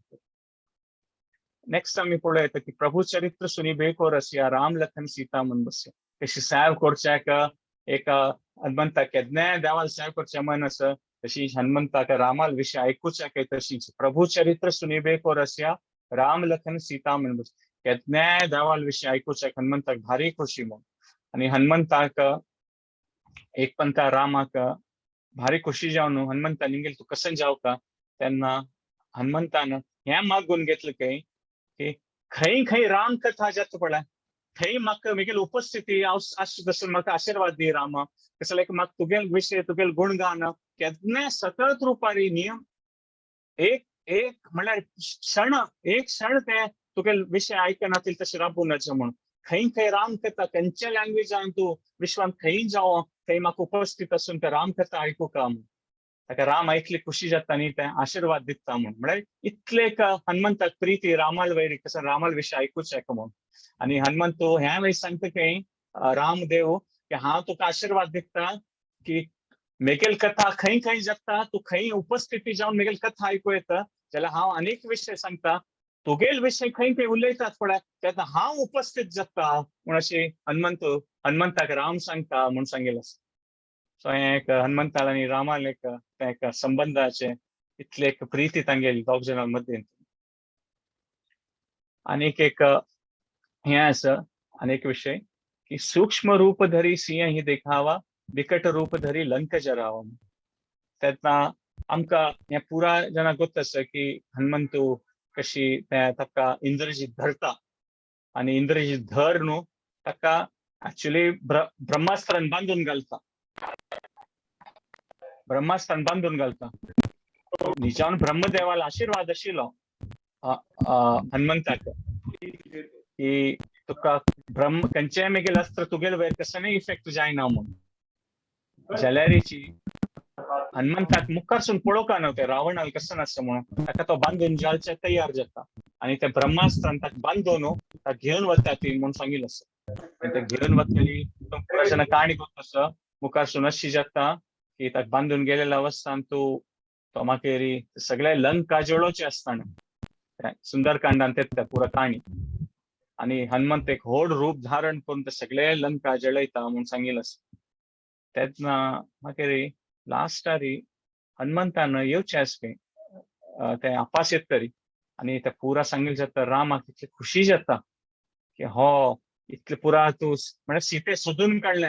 नेक्स्ट आमी पळयता की प्रभू चरित्र सुनी बेको रसिया राम लखन सीता म्हूण बसया तशी सेव करच्याक एक हनुमंताक केन्नाय देवाल सेव करचें मन आसा तशी हनुमंताक रामाल विशय आयकुच्याक तशीच प्रभू चरित्र सुनिबे को रसिया राम लखन सीता म्हूण बस केन्नाय देवाल विशय आयकुच्याक हनुमंताक भारी खोशी म्हूण. आनी हनुमंताक एक पंता रामाक भारी खोशी जावन हनुमंता निंगेल तूं कशें जावका तेन्ना हनुमंतान हें मागून घेतलें खंय की खंय खंय राम कथा जाता पळय थंय म्हाका म्हगेली उपस्थिती आसची तसो म्हाका आशिर्वाद दी रामा, कसो लायक म्हाका तुगेल विशय तुगेल गुणगान केन्नाय सतत रुपारी नियम एक एक म्हणल्यार क्षण एक क्षण ते तुगेल विशय आयकना तशें राबूं नजो म्हूण. खंय खंय राम कथा खंयच्या लँग्वेजान तूं विश्वान खंय जावं थंय म्हाका उपस्थित आसून ते राम कथा आयकूका म्हूण. ताका राम आयकली खुशी जाता न्ही ते आशिर्वाद दिता म्हूण. म्हळ्यार इतले एक हनुमंताक प्रिती रामाल वयर कसो रामाल विशय आयकुचें म्हूण. आनी हनुमंत ह्या वयर सांगता खंय रामदेव की हांव तुका आशिर्वाद दिता की मेगेल कथा खंय खंय जाता तूं खंय उपस्थिती जावन मेगेल कथा आयकूं येता जाल्यार हांव अनेक विशय सांगता तुगेल विशय खंय खंय उलयतात पळय तेन्ना हांव उपस्थित जाता म्हूण अशें हनुमंत हनुमंताक राम सांगता म्हूण सांगिल्लें आसा. सो हें एक हनुमंताल आनी रामाल एक तें एक संबंदाचें इतली एक प्रीती तांगेली दोग जाणां मदीं. आनीक एक हें आसा, आनी एक विशय की सूक्ष्म रूप धरी सिंह ही देखावा, विकट रूप धरी लंक जरावा. तेन्ना आमकां हें पुरा जाणां गोत्त आसा की हनुमंतू कशी ते ताका इंद्रजीत धरता आनी इंद्रजीत धर न्हू ताका एक्चुअली ब्रह्मास्त्रान बांदून घालता, ब्रह्मास्त्रान बांदून घालता. निजान ब्रह्मदेवाला आशीर्वाद आशिल्लो हनुमंताक की तुका ब्रह्म खंयचेय मेगेल अस्त्र तुगेल वयर कसलेय इफेक्ट जायना म्हूण. जाल्यारीची हनुमंताक मुखारसून पळोवंक न्हू ते रावणाल कसो आसता म्हणून ताका तो बांदून जालचे तयार जाता आनी ते ब्रह्मास्त्रान ताका बांदून ताका घेवन वता ती म्हूण सांगिल्लें आसा. आनी ते घेवन वतली पुरा जेन्ना काणी गोत आसा मुखारसून अशी जाता की ताका बांदून गेलेल्या अवस्थान तूं तो मागीर सगळे लंका जळोवचे आसतना सुंदरकांडान येता पुरा काणी. आनी हनुमंत एक व्हड रूप धारण करून ते सगळे लंका जळयता म्हूण सांगिल्लें आसा. तेन्ना मागीर लास्टारी हनुमंतान येवचें आसलें ते अपास येत तरी आनी ते पुरा सांगिल्लें जाता रामाक इतली खुशी जाता की हो इतले पुरा तूं म्हळ्यार सीते सोदून काडलें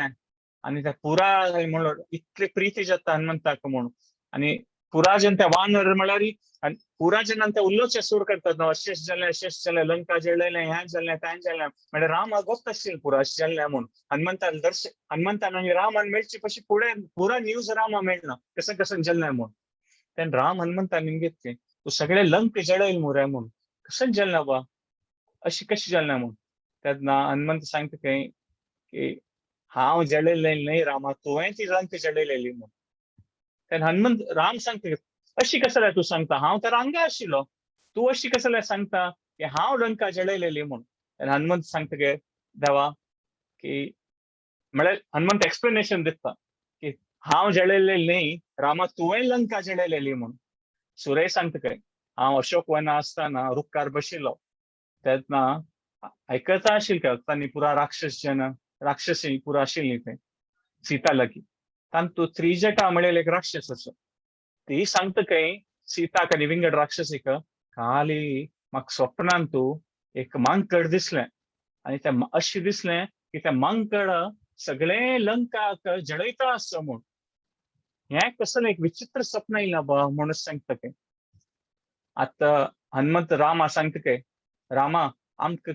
आनी ते पुरा म्हणून इतली प्रिती जाता हनुमंताक म्हूण. आनी पुरा जेन्ना ते वानर म्हळ्यार आनी पुरा जेन्ना ते उलोवचें सुरू करतात न्हू अशेंच जालें अशेंच जालें लंका जळयलें हें जालें तें जालें म्हळ्यार रामाक गोत्त आशिल्लें पुरा अशें जाल्लें म्हूण. हनुमंतान दर्शन हनुमंतान आनी रामान मेळचे पशी फुडें पुरा न्यूज रामा मेळना कसं कसं जाल्लें म्हूण. तेन्ना राम हनुमंतान निमगीत तूं सगळें लंक जळयल मुरे म्हूण, कसं जालें बा अशें कशें जालें म्हूण. तेन्ना हनुमंत सांगता खंय की हांव जळयलें न्हय रामा, तुवें ती लंक जळयलेली म्हूण. तेन्ना हनुमंत राम सांगता अशी कसं तूं सांगता, हांव तर हांगा आशिल्लो, तूं अशी कसं सांगता की हांव लंका जळयलेली म्हूण. तेन्ना हनुमंत सांगता की देवा की म्हळ्यार हनुमंत एक्सप्लेनेशन दिता की हांव जळयलेली न्हय रामा, तुवें लंका जळयलेली म्हूण. सुरेश सांगता काय हांव अशोक वना आसतना रुखार बशिल्लो तेन्ना आयकता आशिल्लें तांणी पुरा राक्षस जन राक्षसी पुरा आशिल्ली थंय सीता लागीं, तांतू त्रिजटा म्हणलेले एक राक्षस आसा. ती सांगता खंय सीताक आनी विंगड राक्षसीक काली म्हाका स्वप्नान तूं एक मांकड दिसलें आनी तें अशें दिसलें की तें मांकड सगळें लंकाक जळयता आसा म्हूण. हें कसलें एक विचित्र स्वप्न येयलां बा म्हणून सांगता खंय. आतां हनुमंत रामा सांगता खंय रामा आमकां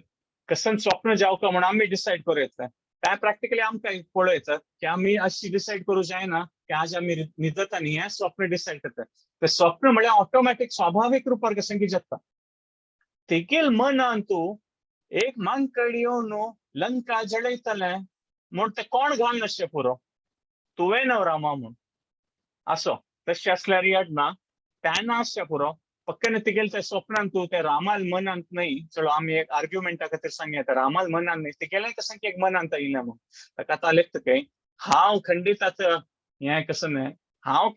कसलें स्वप्न जावका म्हूण आमी डिसायड करूं येता, तें प्रॅक्टिकली आमकां पळयता की आमी अशी डिसायड करूं जायना की आज आमी न्हिदता न्ही हें स्वप्न डिसायड करता. तें स्वप्न म्हळ्यार ऑटोमॅटीक स्वाभावीक रुपार कशें कितें जाता. तेगेल मनान तूं एक मांकड येवन लंका जळयतलें म्हूण तें कोण घालून आसचें पुरो, तुवें न्हू रामा म्हूण. असो तशें आसल्यार याद ना तें ना आसचें पुरो, पक्कन तिगेल त्या स्वप्नान तूं ते रामाल मनांत न्हय. चलो आमी एक आर्ग्युमेंटा खातीर सांगया, त्या रामाल मनांत न्हय तिगेलें कसं की एक मनांत येयलें म्हूण. ताका आतां लेखता खंय हांव खंडीत हें कसं न्हय हांव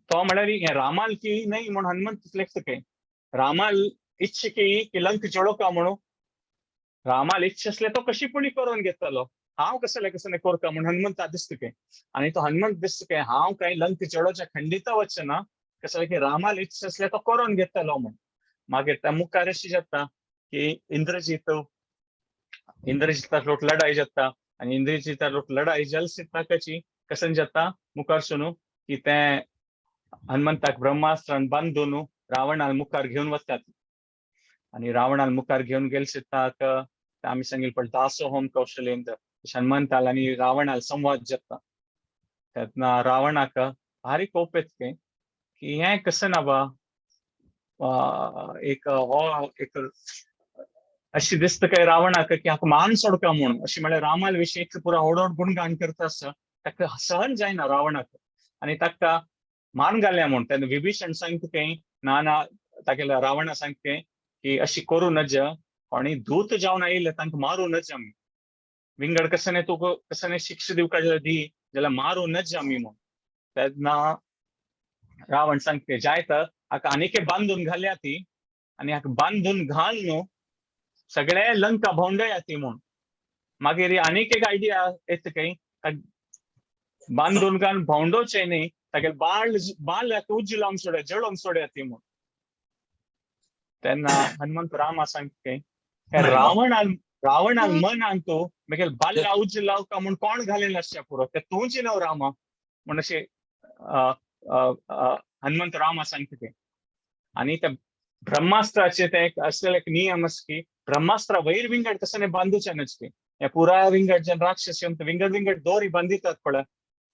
तो म्हळ्यार हें रामाल की न्हय म्हूण हनुमंत लेखता खंय रामाल इच्छा की की लंक जळोवका म्हणून, रामाल इच्छा आसल्यार तो कशी पुणी करून घेतलो, हांव कसलें कसलें करता म्हूण हनुमंत दिसता खंय. आनी तो हनुमंत दिसता खंय हांव कांय लंक जळोवच्या खंडीत वचना, कसलें की रामाल इच्छा आसल्यार तो करून घेतलो म्हूण. मागीर त्या मुखार अशी जाता की इंद्रजीत इंद्रजिता लोक लढाई जाता आनी इंद्रजिता लोक लढाई जाल सीताकाची कसन जाता मुखार सुनू की तें हनुमंताक ब्रह्मास्त्रान बांदून रावणाल मुखार घेवन वतात. आनी रावणाल मुखार घेवन गेल सीताक आमी सांगिल्लें पण दासोहम कौशलेंद्र हनुमंताल आनी रावणाल संवाद जाता. तेन्ना रावणाक भारी कोप येता खंय की हें कसं ना बा एक हो एक अशी दिसता काय रावणाक की हाका मान सोडका म्हूण, अशी म्हळ्यार रामाल विशीं इतलें पुरा व्हड व्हड गुणगान करता आसा ताका सहन जायना रावणाक आनी ताका मान घाल्या म्हूण. तेन्ना विभीषण सांगता खंय ना ना तागेल्या रावणा सांगता खंय की अशी करूं नज, कोणी दूत जावन आयिल्ले तांकां मारूं नज आमी, विंगड कसने तुका कसने शिक्षा दिवका जाल्यार दी, जाल्यार मारूं नज आमी म्हूण. तेन्ना रावण सांगता जायत हाका आनीक बांदून घाल्या ती आनी हाका बांदून घाल न्हू सगळे लंका भोंवडया ती म्हूण. मागीर आनीक एक आयडिया येता खंय बांदून घाल भोंवडोवचें न्ही, तागेले बाळ बाल उज्ज लावन सोड्या, जळोवन सोड्या ती म्हूण. तेन्ना हनुमंत रामा सांगता, रावणान रावणान मनान तूं मागीर बाल्ला उज्ज लावका म्हूण कोण घालें आसचें पुरो, ते तूंच न्हू रामा म्हूण अशें हनुमंत रामा सांगता ते. आनी ते ब्रह्मास्त्राचे ते एक असले एक नियम आसा की ब्रह्मास्त्र वैर विंगड तशें बांदूचें न्हय की हे पुराय विंगड जेन्ना राक्षस येवन विंगड विंगड दोरी बांदितात पळय,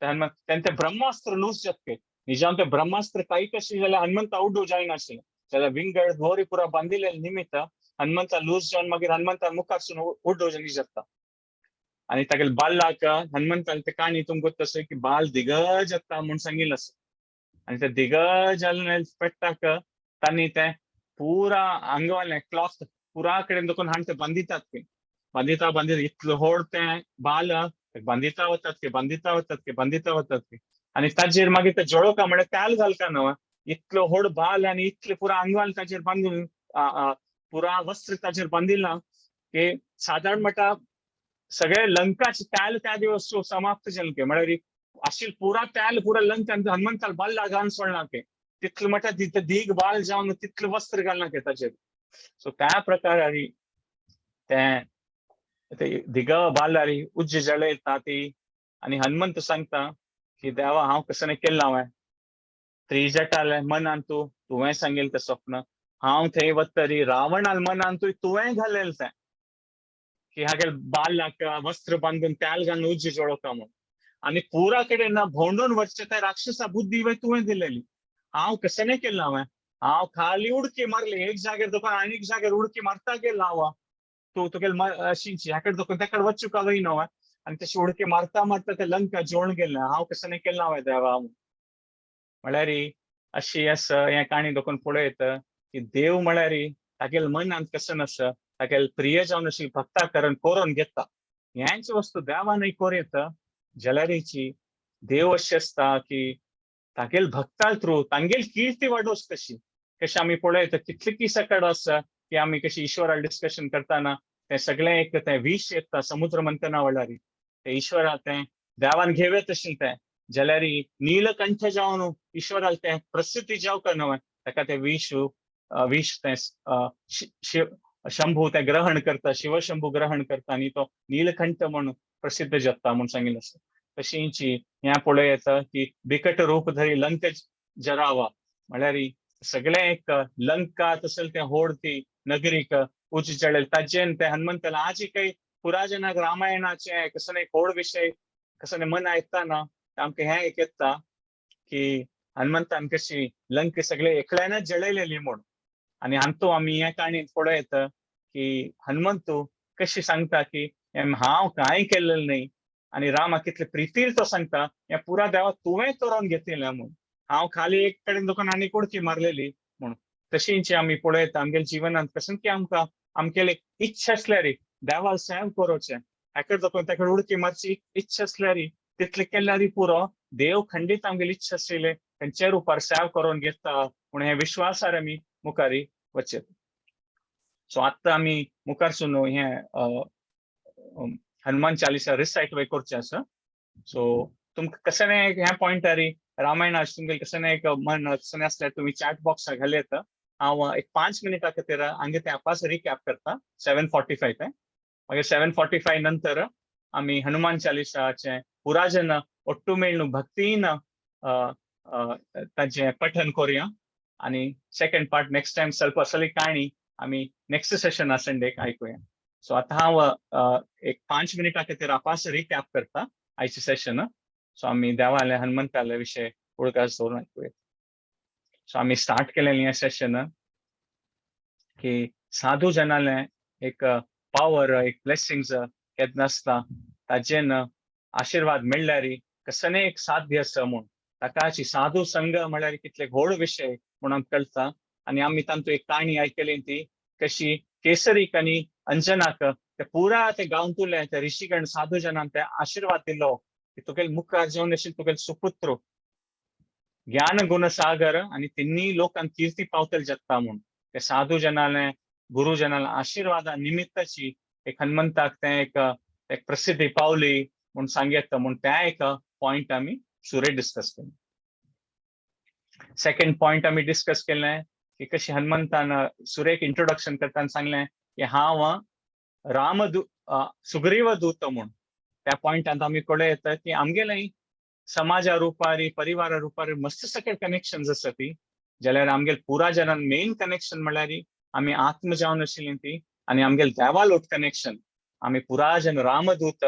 तेन्ना तेन्ना ते ब्रह्मास्त्र लूज जाता. निजाम ते ब्रह्मास्त्र टायट आशिल्लें जाल्यार हनुमंत आवडू जायनाशिल्लें, जाल्यार विंगड दोरी पुरा बांदिल्ले निमित्त हनुमंता लूज जावन मागीर हनुमंता मुखारसून उड्डो जाता. आनी तागेले बाल्लाक हनुमंतान ते काणी तुमकां गोत्त आसा की बाल दिगज जाता म्हूण सांगिल्लें आसा. आनी ते दिगज जालें पेट्टाक तांणी तें पुरा आंगवालें क्लॉथ पुरा कडेन दुखून हाण ते बांदितात की बांदिता बांदिता इतलो व्हड तें बाल बांदिता वतात की बांदिता वतात की बांदिता वतात की. आनी ताजेर मागीर ते जळोवका म्हळ्यार तेल घालता न्हू, इतलो व्हड बाल आनी इतलें पुरा आंगवाल ताजेर बांदून पुरा वस्त्र ताजेर बांदिलां की सादारण म्हणटा सगळे लंकाचे तेल त्या दिवस समाप्त जालें की म्हळ्यार आशिल्लें पुरा तेल पुरा लंकान हनुमंताल बाल्ला घालून सोडलां की तितलें म्हणटा तितलें दीग बाल जावन तितलें वस्त्र घालना की ताजेर. सो त्या प्रकारारी तें दिग बालारी उज्ज जळयता ती. आनी हनुमंत सांगता की देवा हांव कसं केल्लां हांवें त्रिजटालें मनान तूं तुवें सांगिल्लें तें स्वप्न, हांव थंय वतरी रावणाल मनान तूं तुवें घालेलें तें की हागेल बालाक वस्त्र बांदून तेल घालून उज्ज जळोवका म्हूण. आनी पुरा कडेन ना भोंवडून वचचें त्या राक्षसा बुद्धी तुवें दिलेली, हांव कसं नाही केल्लां हांवें, हांव खाली उडकी मारली एक जाग्यार तुका आनी एक जाग्यार उडकी मारता गेला हांव, तूं तुगेले अशींची ह्याकडे तुका तेकडे वचूंक वय न्हू. आनी तशी उडकी मारता मारता ते लंका जोड गेलें, हांव कसं नाही केल्लां हांवें देवा. म्हळ्यार अशी आसा हें काणी दोकून पळयत की देव म्हळ्यार तागेले मनांत कसं आसा तागेले प्रिय जावन अशी भक्ता करून कोरून घेता. हेंच वस्तू देवानय कोर येता जाल्यारीची देव अशें आसता की तागेल भक्ता थ्रू तांगेल कीर्ती वाडोवच कशी कशें आमी पळयता कितले की सकड आसा की आमी कशी ईश्वरा डिस्कशन करतना तें सगळें एक तें विश येता समुद्र मंथना वेळारी तें ईश्वरा तें देवान घेवे तशें तें जाल्यार नीलकंठ जावन ईश्वराल तें प्रसिद्धी जावका न्हय ताका तें विश विश तें शिव शंभू तें ग्रहण करता, शिवशंभू ग्रहण करता आनी तो नीलकंठ म्हूण प्रसिद्ध जाता म्हूण सांगिल्लें आसा. तशींची हें पळोवं येता की बिकट रूप धरी लंक जरावा म्हळ्यार सगळें एक लंका तशें तें होड ती नगरीक उज जळेल ताजेन ते हनुमंताला आजी काही पुराजनाक रामायणाचे कसो एक होड विशय कसो मन आयकतना आमकां हें एक येता की हनुमंतान कशी लंक सगळे एकल्यानच जळयलेली म्हूण. आनी हांतू आमी हे काणयेंत पळोवं येता की हनुमंतू कशी सांगता की हांव कांय केल्लें न्हय आनी रामा कितले प्रितीर तो सांगता हें पुरा देवा तुवें करून घेतिल्लें म्हूण, हांव खाली एक कडेन दुकान आनी उडकी मारलेली म्हूण. तशींच आमी पळयता आमगेल्या जिवनांत कसं की आमकां आमगेले इच्छा आसल्यार देवाक सेव करोचें हेकडे दुकान तेकडे उडकी मारची इच्छा आसल्यार तितलें केल्यार पुरो देव खंडीत आमगेली इच्छा आशिल्ले खंयच्या रुपार सेव करून घेता म्हूण हे विश्वासार आमी मुखारी वचत. सो आतां आमी मुखारसून हें हनुमान चालीसा रिसायट वे करचें आसा. सो तुमकां कशें ह्या पॉयंटारी रामायणाच तुमगेलें कशें एक मन कशें आसल्यार तुमी चॅट बॉक्साक घाल येता. हांव एक 5 मिनटां खातीर हांगा तें आपास रिकॅप करता 7:45 तें. मागीर 7:45 नंतर आमी हनुमान चालीसाचें पुराजन ಒಟ್ಟು मेळ्ळू भक्तीन ताचें पठन करुया आनी सेकंड पार्ट नेक्स्ट टायम ಸ್ವಲ್ಪ असली काणी आमी नेक्स्ट सेशन संडेक आयकुया. सो आतां हांव एक 5 मिनटां खातीर आपास रिकॅप करता आयचें सेशन. सो आमी देवाले हनुमंताले विशय उडगास दवरून आयकुया. सो आमी स्टार्ट केलेलें हें सेशन की साधू जनाले एक पावर एक ब्लेसिंग्स केन्ना आसता ताजेन आशिर्वाद मेळ्ळ्यार कसने एक साध्य आसा म्हूण ताकाची साधू संघ म्हळ्यार कितले व्हड विशय म्हूण आमकां कळटा. आनी आमी तांतू एक काणी आयकली ती कशी केसरीक आनी अंजनाक ते पुरा ते गांवतुले ते ऋषीगण साधू जनान ते आशिर्वाद दिलो की तुगेले मुखार जेवन अशें तुगेले सुपुत्र ज्ञान गुण सागर आनी तिन्ही लोकांक कीर्ती पावतले जगता म्हूण ते साधू जनाले गुरु जनाले आशिर्वादा निमित्ताची एक हनुमंताक ते एक एक प्रसिद्धी पावली म्हूण सांगता म्हूण त्या एक पॉयंट आमी सुरे डिस्कस केली. सेकंड पॉइंट आमी डिस्कस केलें की कशी हनुमंतान सुरेख इंट्रोडक्शन करताना सांगलें की हांव रामदू सुग्रीव दूत म्हूण. त्या पॉइंटांत आमी कळों येता की आमगेलें समाजा रुपारी, परिवारा रुपारी मस्त सगळे कनेक्शन आसा ती, जाल्यार आमगेले पुरा जनान मेन कनेक्शन म्हणल्यार आमी आत्म जावन आशिल्ली ती आनी आमगेले देवालोट कनेक्शन. आमी पुरा जन रामदूत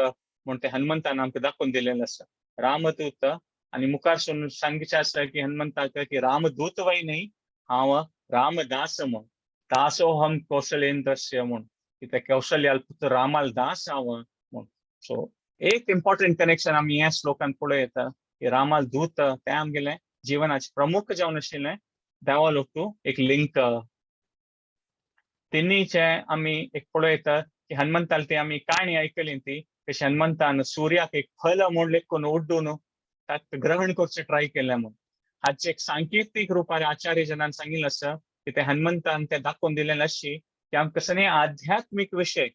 म्हूण ते हनुमंतान आमकां दाखोवन दिलेलें आसा, रामदूत. आनी मुखार सून सांगचें आसा की हनुमंताक की रामदूत वय न्ही, हांव रामदास म्हूण, दासोहम कौशलेंद्रस्य म्हूण, की ते कौशल्याल पुत्र रामाल दास हांव म्हूण. सो एक इम्पॉर्टंट कनेक्शन आमी ह्या श्लोकान पळोवं येता की रामाल दूत तें आमगेलें जिवनाचें प्रमुख जावन आशिल्लें देवालोक एक लिंक. तिन्हीचे आमी एक पळोवं येता की हनुमंताल ती आमी काणी आयकली ती कशी हनुमंतान सुर्याक एक फल म्हूण लेखून उड्डून ताका ग्रहण करचें ट्राय केलें म्हूण. हाचे एक सांकेतीक रुपार आचार्य जनान सांगिल्लें आसा की ते हनुमंतान ते दाखोवन दिलें अशी की आमकां कसलें आध्यात्मीक विशय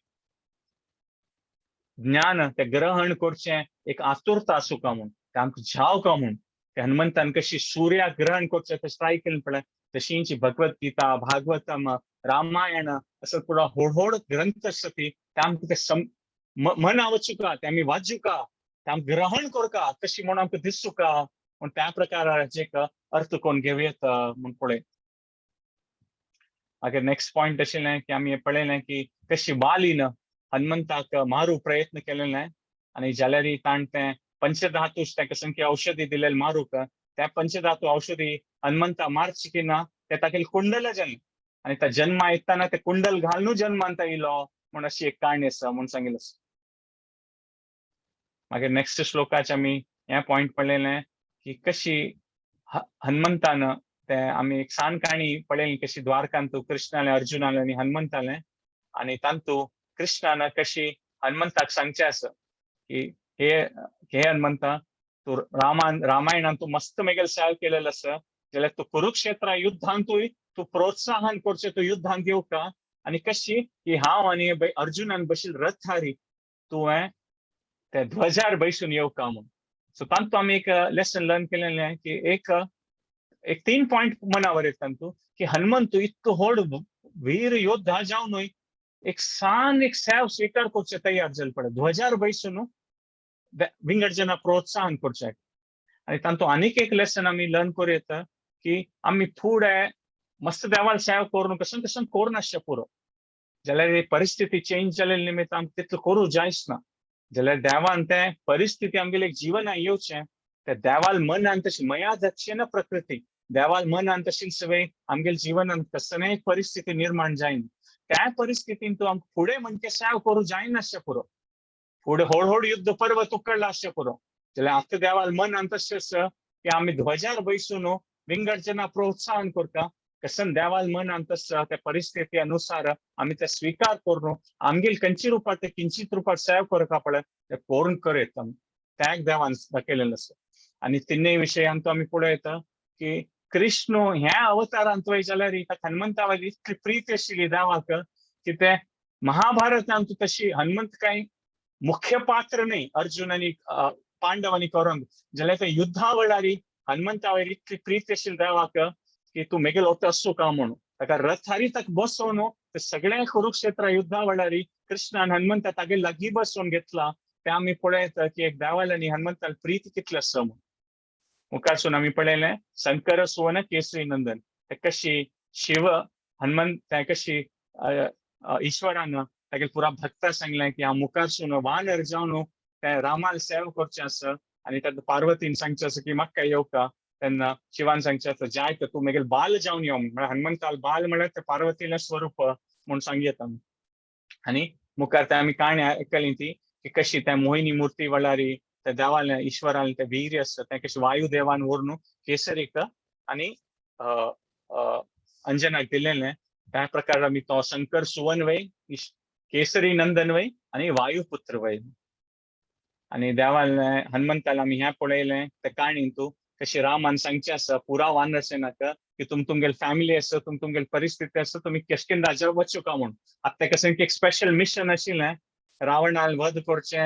ज्ञान ते ग्रहण करचें एक आतुरता आसूं का म्हूण, ते आमकां जाव का म्हूण. ते हनुमंतान कशी सूर्याक ग्रहण करचें तशें ट्राय केलें पळय, तशींची भगवत गीता, भागवतम, रामायण असं पुरा होड होड ग्रंथ आसा ती ते आमकां ते मना वचुका, ते आमी वाचुका, ते आमकां ग्रहण करका तशी म्हूण आमकां दिसूका म्हूण त्या प्रकाराचे एक अर्थ कोण घेवं येता म्हूण पळय. मागीर नेक्स्ट पॉयंट आशिल्लें की आमी पळयलें की कशी वालीन हनुमंताक मारू प्रयत्न केलेलें आनी जाल्यार ताणें तें पंचधातू ताका संख्य औषधी दिलेलें मारूक, त्या पंचधातू औषधी हनुमंता मारची की ना ते तागेलें कुंडल जालें आनी त्या जन्मा येताना ते कुंडल घालून जन्मांत येयलो म्हूण अशी एक काणी आसा म्हूण सांगिल्लें आसा. मागीर नेक्स्ट श्लोकाचे आमी हें पॉयंट पळयलें की कशी हनुमंतान ते आमी एक सान काणी पळयली कशी द्वारकांतू कृष्णाले, अर्जुनाले आनी हनुमंताले, आनी तांतू कृष्णान कशी हनुमंताक सांगचें आसा की हे हे हनुमंता, तूं रामान रामायणान तूं मस्त मेगेल सेव केलेलो आसा, जाल्यार तूं कुरुक्षेत्र युद्धांतूय तूं प्रोत्साहन करचें, तूं युद्धांत येवका आनी कशी की हांव आनी अर्जुनान बशील रथारी तुवें ते ध्वजार बैसून येवका म्हूण. सो तांतू आमी एक लेसन लर्न केलेलें की एक एक तीन पॉयंट मनावर येता तांतू की हनुमंत इतको व्हड वीर योद्धा जावनूय एक सान एक सेव स्वीकार करचे तयार जाले पळय, ध्वजार बैसून विंगड जना प्रोत्साहन करचें. आनी तांतू आनीक एक लेसन आमी लर्न करूं येता की आमी फुडें मस्त देवाल सेव करून कशें कशें करून आसचें पुरो, जाल्यार परिस्थिती चेंज जाल्ले निमित्त आमकां तितलें करूं जायच ना, जाल्यार देवान तें परिस्थिती आमगेले जिवनान येवचें ते देवाल मनान तशी मया दक्षिण प्रकृती देवाल मनान तशी सवय आमगेले जिवनान कसलेय परिस्थिती निर्माण जायना त्या परिस्थितीन तूं आमकां फुडें म्हणजे सेव करूं जायनासचें पुरो, फुडें व्हड व्हड युद्ध पर्वत उकडला आसचें पुरो, जाल्यार आतां देवाल मनान तशें आसा की आमी ध्वजार बैसून विंगड जना प्रोत्साहन करता, कसन देवाल मनान तसं त्या परिस्थिती अनुसार आमी ते स्वीकार करून आमगेल खंयची रुपार ते किंचित रुपार सेव करता पळय ते करून करयत आमी त्याक देवान दाखयलेलें आसा. आनी तिन्ही विशयांत आमी पळोवं येता की कृष्ण ह्या अवतारांत वय जाल्यार ताका हनुमंता वयली इतली प्रीती आशिल्ली देवाक की ते महाभारतांत तशी हनुमंत कांय मुख्य पात्र न्ही अर्जुन आनी पांडव आनी कौरव, जाल्यार ते युद्धा वेळार हनुमंता वयर इतली प्रीती आशिल्ली देवाक की तूं मेगेलो वता आसूं का म्हणून ताका रथारी ताका बसोवन ते सगळ्या कुरुक्षेत्र युद्धा वेळार कृष्णान हनुमंता तागे लागीं बसोवन घेतला. ते आमी पळयता की एक देवाल आनी हनुमंताल प्रीती कितली आसा म्हणून. मुखारसून आमी पळयलें शंकर सुवन केसरी नंदन, ते कशी शिव हनुमंत ते कशी ईश्वरान तागे पुरा भक्ता सांगलें की हांव मुखारसून वानर जावन ते रामाल सेव करचें आसा आनी तेन्ना पार्वतीन सांगचें आसा की म्हाका येवका, तेन्ना शिवान सांगचें आसा जाय तर तूं मेगेल बाल जावन यो, म्हळ्यार हनुमंताल बाल म्हळ्यार ते पार्वतीलें स्वरूप म्हूण सांगयता आमी. आनी मुखार ते आमी काणी आयकली ती की कशी त्या मोहिनी मुर्ती वेळार त्या देवालें ईश्वरालें तें वीर्य आसा तें कशें वायुदेवान व्हरून केसरीक आनी अंजनाक दिलेलें. त्या प्रकार आमी तो शंकर सुवन वय, केसरी नंदन वय आनी वायुपुत्र वय. आनी देवालें हनुमंताला आमी हें पळयलें त्या काणीन तूं कशी रामान सांगचें आसा पुरा वानर सेनाक की तुमगेली फॅमिली आसा, तुमगेली परिस्थिती आसा, तुमी किश्किंदा राजा वचूका म्हूण. आतां ताका सामकें एक स्पेशल मिशन आशिल्लें रावणान वध करचें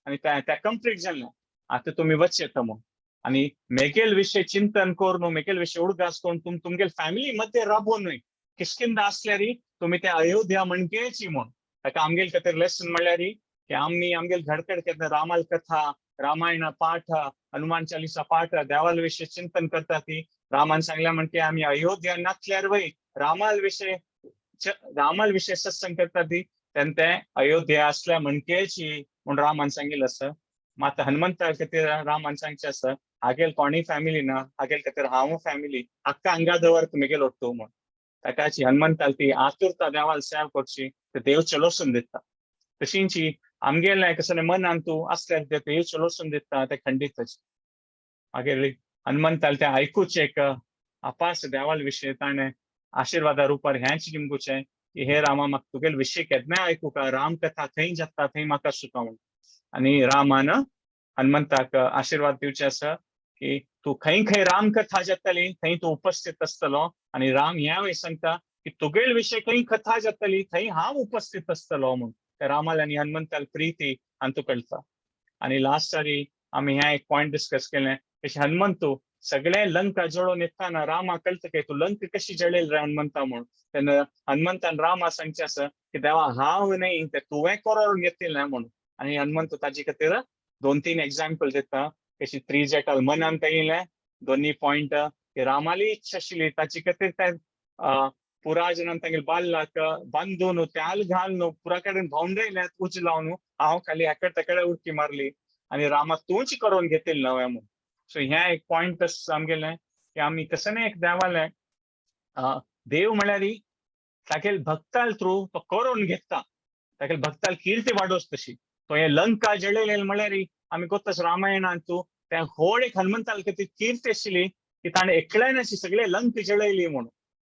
आनी तें कंप्लीट जालें, आतां तुमी वचयेता म्हूण. आनी मेगेल विशय चिंतन करून, मेगेल विशय उडगास करून तुम तुमगेल फॅमिली मध्ये राबोनूय किष्किंदा असल्यारी तुमी ते अयोध्या म्हणकेची म्हूण. ताका आमगेल खातीर लेसन म्हणल्यार की आमी आमगेल घडकड केन्ना रामाल कथा, रामायण पाठ, हनुमान चालिसा पाठ, देवाल विशय चिंतन करता ती रामान सांगल्या म्हणके आमी अयोध्या नासल्यार वय रामाल विशय रामाल विशय सत्संग करता ती तेन्ना ते अयोध्या असल्या म्हणकेची म्हूण रामान सांगिल्लें आसा. मात हनुमंता खातीर रामान सांगचें आसा, हागेल कोणीय फॅमिली ना, हागेल खातीर हांव फॅमिली, हक्का हांगा दवर तुमगेल ओट्टू म्हूण. ताकाची हनुमंताल ती आतुरता देवाल सेवा करची ते देव चलोसून दिता. तशींची आमगेलें कसलें मनान तूं आसल्यार ते देव चलोसून दिता ते खंडीतच. मागीर हनुमंताल तें आयकुचें एक अपास देवाल विशय ताणें आशिर्वादा रुपार हेंच निमगुचें की हे रामा म्हाका तुगेल विशय केन्नाय आयकूका, रामकथा थंय जाता थंय म्हाका सुखा म्हूण. आनी रामान हनुमंताक आशिर्वाद दिवचे आसा की तूं खंय खंय रामकथा जातली थंय तूं उपस्थित आसतलो आनी राम ह्या वय सांगता की तुगेल विशय खंय कथा जातली थंय हांव उपस्थित आसतलो म्हूण. ते रामाल आनी हनुमंताल प्रिती हांतू कळटा. आनी लास्टारी आमी ह्या एक पॉयंट डिस्कस केलें कशें हनुमंतू सगळे लंका जळोवन येताना रामा कळटा की तूं लंका कशी जळयल रे हनुमंता म्हूण. तेन्ना हनुमंतान रामा सांगचें आसा की देवा हांव न्हय ते तुवें करोन घेतिल्लें म्हूण. आनी हनुमंत ताजे खातीर 2-3 एग्जाम्पल दिता कशी त्रिजटाल मनान येयलें दोनी पॉयंट की रामाली इच्छा आशिल्ली ताचे खातीर ते पुराजनान तांगेले बाल्लाक बांदून त्याल घालून पुरा कडेन भोंवडायल्यात उज लावन हांव खाली हेकड तेकडे उडकी मारली आनी रामा तूंच करोन घेतिल्लें नवें म्हूण. सो हें एक पॉयंट आमगेलें की आमी कसलें एक देवालें देव म्हळ्यार तागेल भक्ताल थ्रू तो करोन घेता, तागेल भक्ताल कीर्ती वाडोस तशी. तो हे लंका जळयलें म्हळ्यार आमी गोत्ताच रामायणान तूं त्या व्हड एक हनुमंताल खातीर कीर्ती आशिल्ली की ताणें एकल्यान अशी सगळे लंक जळयली म्हणून.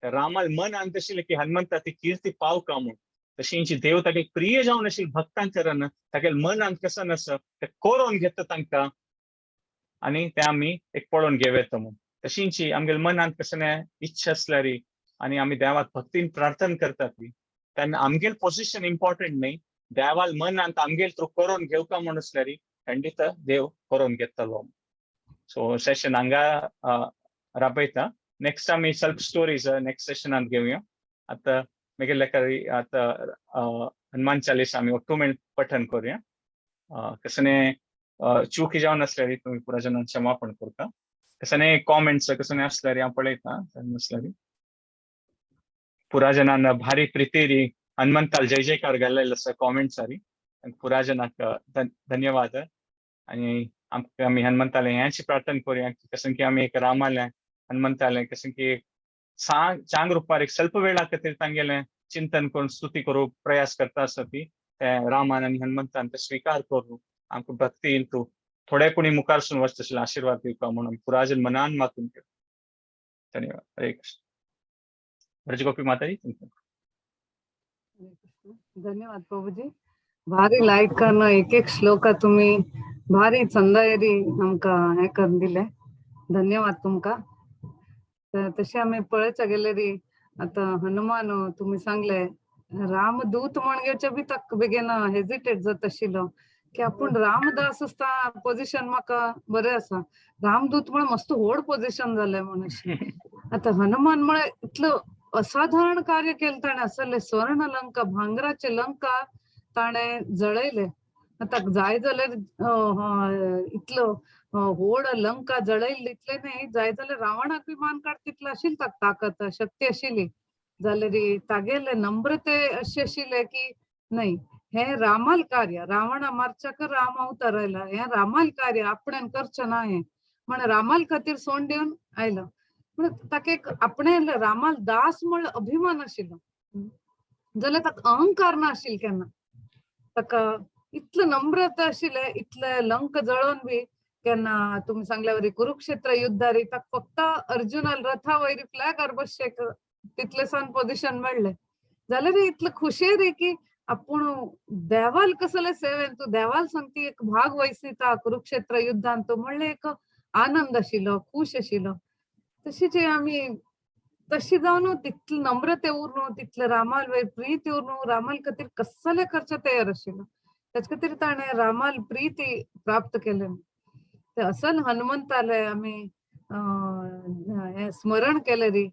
रामाल मनान आशिल्लें की हनुमंता ती कीर्ती पावका म्हूण. तशींची देव तागे प्रिय जावन आशिल्ले भक्तांक करन तागेल मनान कसं आसा ते करोन घेता तांकां आनी ते आमी एक पळोवन घेव येता म्हूण. तशींची आमगेले मनांत कसलें इच्छा आसल्यार आनी आमी देवाक भक्तीन प्रार्थना करतात ती तेन्ना आमगेल पोजिशन इम्पॉर्टंट न्हय, देवाल मनांत आमगेल थ्रू करोन घेवका म्हूण आसल्यार खंडीत देव करोन घेतलो. सो सेशन हांगा राबयता. नेक्स्ट आमी सेल्फ स्टोरीज नेक्स्ट सेशनांत घेवया. आतां मागीर लेखा आतां हनुमान चालीसा आमी ఒట్టు मेळ पठन करूया. कसलें चूक जावन आसल्यार तुमी पुरा जणांक क्षमापण करता. कसलें कॉमेंट्स कसलें आसल्यार हांव पळयता नासल्यार पुरा जणांना भारी प्रितीरी हनुमंताल जय जयकार घाल्लेलो आसा कॉमेंट्सारी पुरा जणांक धन्यवाद. आनी आमकां आमी हनुमंताले हेंच प्रार्थना करूया की कसं की आमी एक रामालें हनुमंतालें कसं की चांग रुपार एक स्वल्प वेळा खातीर तांगेलें चिंतन करून स्तुती करूंक प्रयास करता आसा ती ते रामान आनी हनुमंतान ते स्विकार करूं आमकां भक्तीन तूं थोडे कोणी मुखार सून वचता आशिल्ले आशिर्वाद दिवपा म्हणून पुराजन मनान मागून घेव. धन्यवाद. हरे कृष्ण. ब्रजगोपी माताजी तुमकां. धन्यवाद प्रभुजी. भारी लायक करून एक एक श्लोक तुम्ही भारी चंदायरी आमकां हें करून दिले, धन्यवाद तुमकां. तर तशें आमी पळयच्या गेल्यार आतां हनुमान तुमी सांगले रामदूत म्हण घेवचे बी ताका बेगीन हेजिटेट जाता आशिल्लो की आपूण रामदास आसता पोजिशन म्हाका बरें आसा, रामदूत म्हण मस्त व्हड पोजिशन जालें म्हण अशें. आतां हनुमान म्हळ्यार इतलो असाधारण कार्य केलें ताणें, असले स्वर्ण लंका भांगराचे लंका ताणें जळयले. आतां जाय जाल्यार इतलो व्हड लंका जळयल्ली इतलें न्हय, जाय जाल्यार रावणाक बी मान काड तितलो आशिल्ली ताका ताकत शक्ती आशिल्ली, जाल्यार तागेले नम्रते अशें आशिल्लें की न्हय हें रामाल कार्य, रावणा मारच्याक राम अवतार आयला, हें रामाल कार्य आपणेन करचें ना हें म्हण रामाल खातीर सोंड दिवन आयलो. म्हण ताका एक आपणें रामाल दास म्हण अभिमान आशिल्लो, जाल्यार ताका अहंकार ना आशिल्लो केन्ना. ताका इतलें नम्रता आशिल्लें, इतलें लंक जळोवन बी केन्ना तुमी सांगल्या वरी कुरुक्षेत्र युद्धारी ताका फक्त अर्जुनाल रथा वयर फ्लॅगार बसचें तितलें सान पोजिशन मेळ्ळें, जाल्यार इतलें खुशेरी की आपूण देवाल कसले सेवेन तूं देवाल सांगती एक भाग वयसिता कुरुक्षेत्र युद्धान तूं म्हणलें एक आनंद आशिल्लो, खूश आशिल्लो. तशीच आमी तशी जावन तितले नम्रते उरून तितले रामाल वयर प्रीती उरून रामाल खातीर कसले करचे तयार आशिल्लो, तेच खातीर ताणें रामाल प्रीती प्राप्त केलें. ते असल हनुमंताले आमी हें स्मरण केलें री,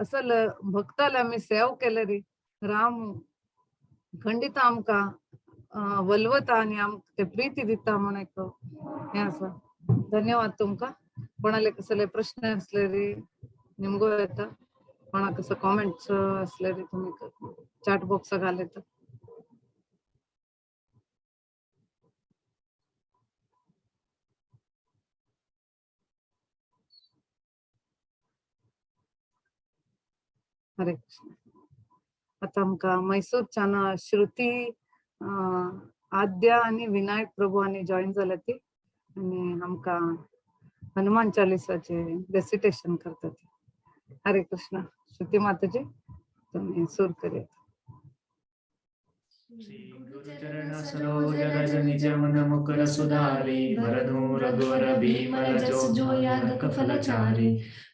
असल भक्ताले आमी सेव केले री, राम खंडित आमकां वलवता आनी आमकां ते प्रीती दिता म्हण एक हें आसा. धन्यवाद तुमकां. कोणाले कसले प्रश्न असले री निमगो येता, कोणाक कसो कॉमेंट्स असले री तुमी चॅट बॉक्स घाल येता. हरे कृष्ण. आतां आमकां मैसूरच्यान श्रुती, आद्या आनी विनायक प्रभू आनी जॉईन जाल्या ती आनी आमकां हनुमान चालिसाचे रेसिटेशन करतात. हरे कृष्ण. श्रुती माताजी, तुम्ही सुर करूया. श्री गुरु चरण सरोज रज निज मन मुकुर सुधारी, बरनउँ रघुवर बिमल जस जो यादक फलचारी.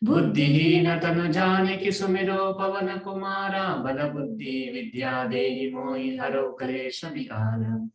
बुद्धिहीन तनु जानिकि सुमिरो पवन कुमारा, बल बुद्धि विद्या देहि मोहि हरो क्लेश विकार.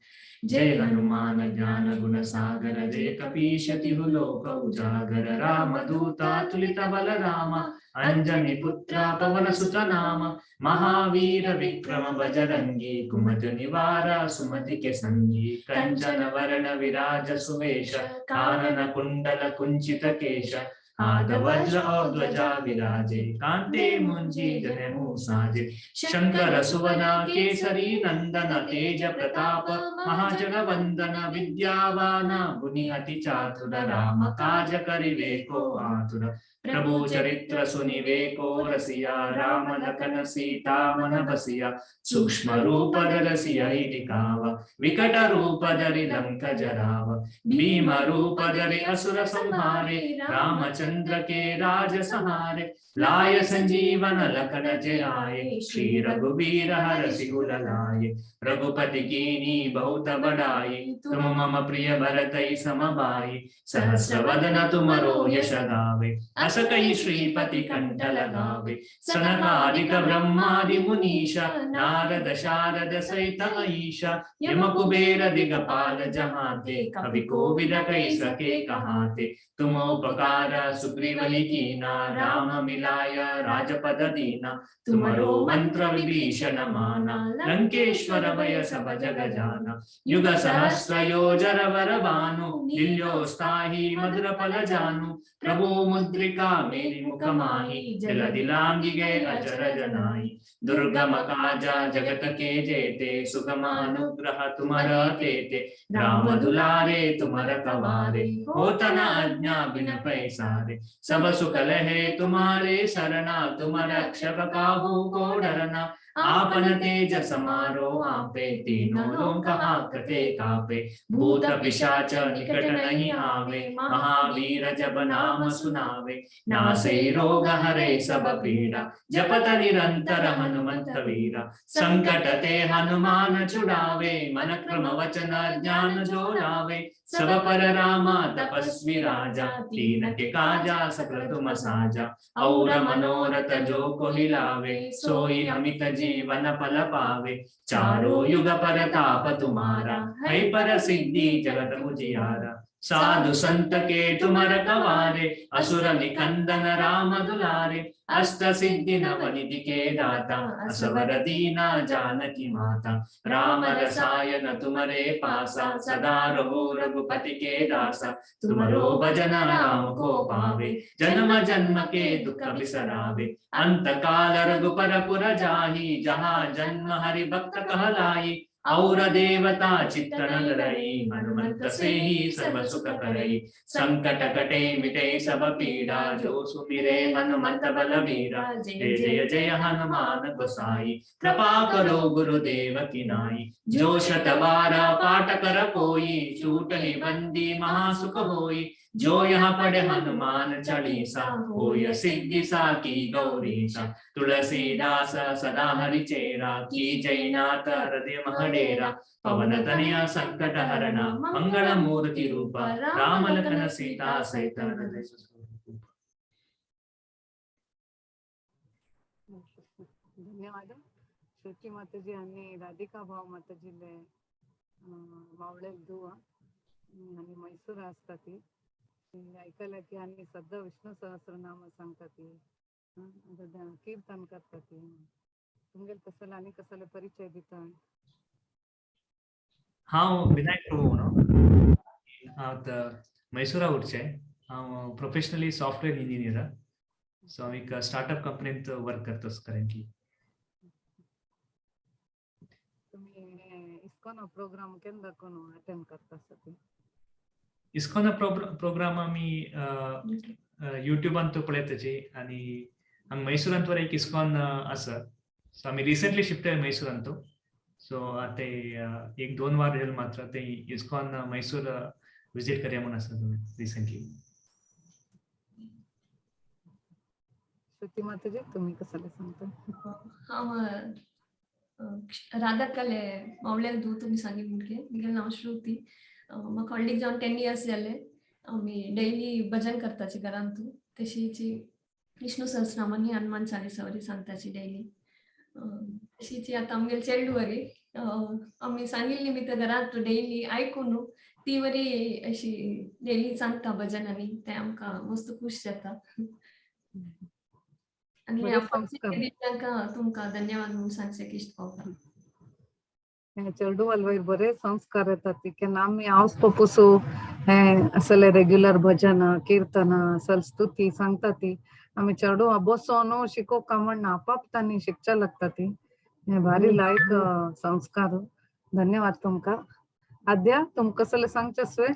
जय हनुमान ज्ञान गुण सागर, जय कपीश तिहु लोक उजागर. राम दूता तुलित बल राम, अंजनी पुत्र पवन सुत नाम. महावीर विक्रम बजरंगी, कुमति निवारा सुमति के संगी. कंचन वरण विराज सुवेश, कानन कुंडल कुंचित केश. हाथ वज्र और ध्वजा विराजे, कांते मुंजी जनेऊ साजे. शंकर सुवन केसरी नंदन, तेज प्रताप महाजगवंदन. विद्यावान गुणी अति चातुर, राम काज करिवे को आतुर. प्रभु चरित्र सुनिवे को रसिया, राम लखन सीता मन बसिया. सूक्ष्म रूप धरि सियहि दिखावा, विकट रूप धरि लंक जरावा. भीम रूप धरि असुर संहारे, रामचंद्र के राज सहारे. लाय संजीवन लखन जियाए, श्री रघुबीर हरषि उर लाए. रघुपति कीन्ही बहुत बड़ाई, तुम मम प्रिय भरतहि सम भाई. सहस्र वदन तुमरो यश गावे, अस कहि श्रीपति कंठ लगावे. सनकादिक ब्रह्मादि मुनीश, नारद शारद सहित अहीश. यम कुबेर दिगपाल जहाते, कवि कोविद कहि सके कहाते. तुम उपकार सुग्रीवहि कीना, राम मिलाय राजपद दीना. तुमरो मंत्र विभीषण माना, लंकेश्वर भय सब जग जाना. युग सहस्र योजन बर भानु, लील्योताहि मधुर फल जानु. प्रभु मुद्रिका मेलि मुख माहि, जलधि लांघि गए अचरज नाहि. दुर्गम काजा जगत के जेते, सुगम अनुग्रह तुम्हर तेते. राम दुलारे तुम रखवारे, होत न आज्ञा बिन पैसारे. सब सुख लहे तुम्हारे शरणा, तुम रक्षक काहू को डरना. आपन तेज समारो आपे, तीनों लोक हाकते कापे. भूत पिशाच निकट नहीं आवे, महावीर जब नाम सुनावे. नासे रोग हरे सब पीरा, जपत निरंतर हनुमत वीरा. संकट ते हनुमान छुड़ावे, मन क्रम वचन ध्यान जो लावे. सब पर रामा तपस्वी राजा, तीन के काजा सकल तुम साजा. और मनोरथ जो कोहि लावे, सोई अमित जीवन फल पावे. चारों युग परताप तुम्हारा, है प्रसिद्धि जगत उजियारा. साधु संत के तुम रखवारे, असुर निकंदन राम दुलारे. अष्ट सिद्धि नव निधि के दाता, असवर दीना जानकी माता. राम रसायन तुम्हारे पासा, सदा रहो रघुपति के दासा. तुमरो भजन राम को पावे, जन्म जन्म के दुख बिसरावे. अंत काल रघुपर पुर जाहि, जहाँ जन्म हरि भक्त कहलाई. और देवता चित्त न धरई, हनुमत सेहि सब सुख करई. संकट कटे मिटे सब पीरा, जो सुमिरे हनुमत बलबीरा. जय जय जय हनुमान गोसाई, कृपा करो गुरुदेव की नाई. जो शत बार पाठ कर कोई, छूटहि बंदी महासुख होई. जो यह पढ़े हनुमान चालीसा, होय सिद्धि साकी गौरीसा. तुलसीदास सदा हरि चेरा, कीजै नाथ हृदय मह डेरा. पवन तनय संकट हरना, मंगल मूर्ति रूप, राम लखन सीता सहित हृदय. धन्यवाद श्रुती माताजी आणि राधिका भाव माताजीले मावळेल दुवा. आनी मैसूर आसता ती. ती आयकल्या की आनी सद्दां विष्णू सहस्रनाम सांगता ती, कीर्तन करता ती. तुमगेले कसले आनी कसले परिचय दिता? हांव विनायक प्रभू म्हणून, हांव आतां मैसुरा उरचें. हांव प्रोफेशनली सॉफ्टवेअर इंजिनियर. सो हांव एक स्टार्टअप कंपनींत वर्क करता करंटली. तुम्ही इस्कॉन प्रोग्राम केन्ना कोण अटेंड करता आसा ती? इस्कॉन प्रोग्राम आमी युट्यूबान तो पळयताची आनी हांगा मैसुरांत वर एक इस्कॉन आसा. सो आमी रिसेंटली शिफ्ट जाले मैसुरांत. सो आतां एक दोन वार येयल मात्र ते इस्कॉन मैसूर विजीट करया म्हणून आसा तुमी रिसेंटली. श्रुती माताजी, तुम्ही कसले सांगता? हांव राधाकाले मावल्याक दू तुमी सांगी मुगे. मुगेलें नांव श्रुती. म्हाका व्हडलीक जावन 10 इयर्स जाले. आमी डेली भजन करताची घरांतू. तशीची विष्णू सहस्रनाम आनी हनुमान चालीसा वरी सांगताची डेली. तशीची आतां आमगेले चेडू वरी आमी सांगिल्ली निमित्त घरांत डेली आयकून ती वरी अशी डेली सांगता भजन आनी तें आमकां मस्त खूश जाता. आनी बरे संस्कार. तांकां तुमकां धन्यवाद म्हणून सांगचें इश्ट पावता. हे चेडूवाल वयर बरे संस्कार येतात ती. केन्ना आमी हांवच पपुसू हे असले रेग्युलर भजन कीर्तन असल स्तुती सांगता ती. आमी चेडू बसोन शिकोवका म्हणना, आपाप तांणी शिकच्या लागता ती. हे भारी लायक संस्कार. धन्यवाद तुमकां. आद्या, तुमकां कसले सांगचे सुवे?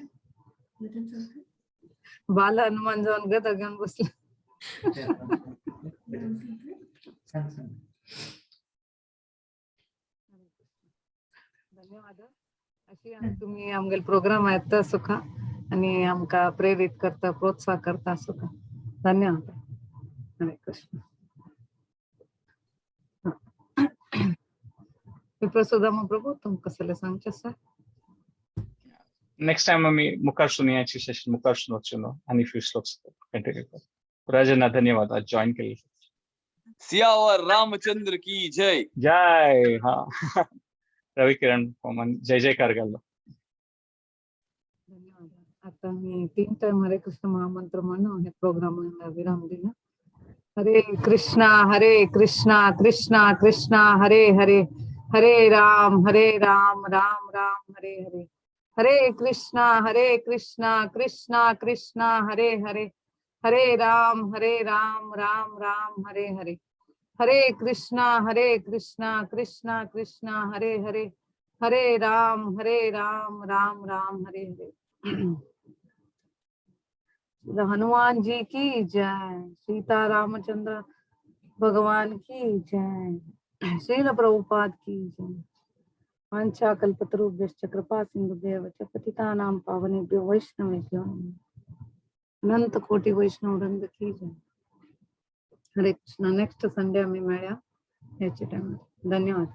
बाल हनुमान जावन गदा घेवन बसले. सांग सांग. धन्यवाद. अशी तुम्ही आमगेले प्रोग्राम येता सुखा आणि आमकां प्रेरीत करता, प्रोत्साह करता सुखा. धन्यवाद. हरे कृष्ण. विप्रसुदामा प्रभू, तुमकां कसले सांगचे आसा? नेक्स्ट टाइम आमी मुखार सुनयाची सेशन मुखार वचून आनी फ्यू श्लोक्स कंटिन्यू कर. राजना, धन्यवाद आज जॉईन केले. सियावर रामचंद्र की जय. जय. हा, रवी किरण जय जयकार घालो. धन्यवाद. आता मी 3 टाइम हरे कृष्ण महामंत्र म्हणून हे प्रोग्राम विराम दिला. हरे कृष्णा हरे कृष्णा कृष्णा कृष्णा हरे हरे, हरे राम हरे राम राम राम हरे हरे, हरे कृष्णा हरे कृष्णा कृष्णा कृष्णा हरे हरे, हरे राम हरे राम राम राम हरे हरे, हरे कृष्णा हरे कृष्णा कृष्णा कृष्णा हरे हरे, हरे राम हरे राम राम राम हरे हरे. हनुमान जी की जय. सीता रामचंद्र भगवान की जय. श्रील प्रभुपाद की जय. वांछा कल्पतरुभ्यश्च कृपा सिंधुभ्येव च पतितानां पावनेभ्यो वैष्णवेभ्यो नमः. अनंत कोटि वैष्णव वृंद की जय. हरे कृष्णा. नेक्स्ट संडे आम्ही मेळया ह्याचे टायमार. धन्यवाद.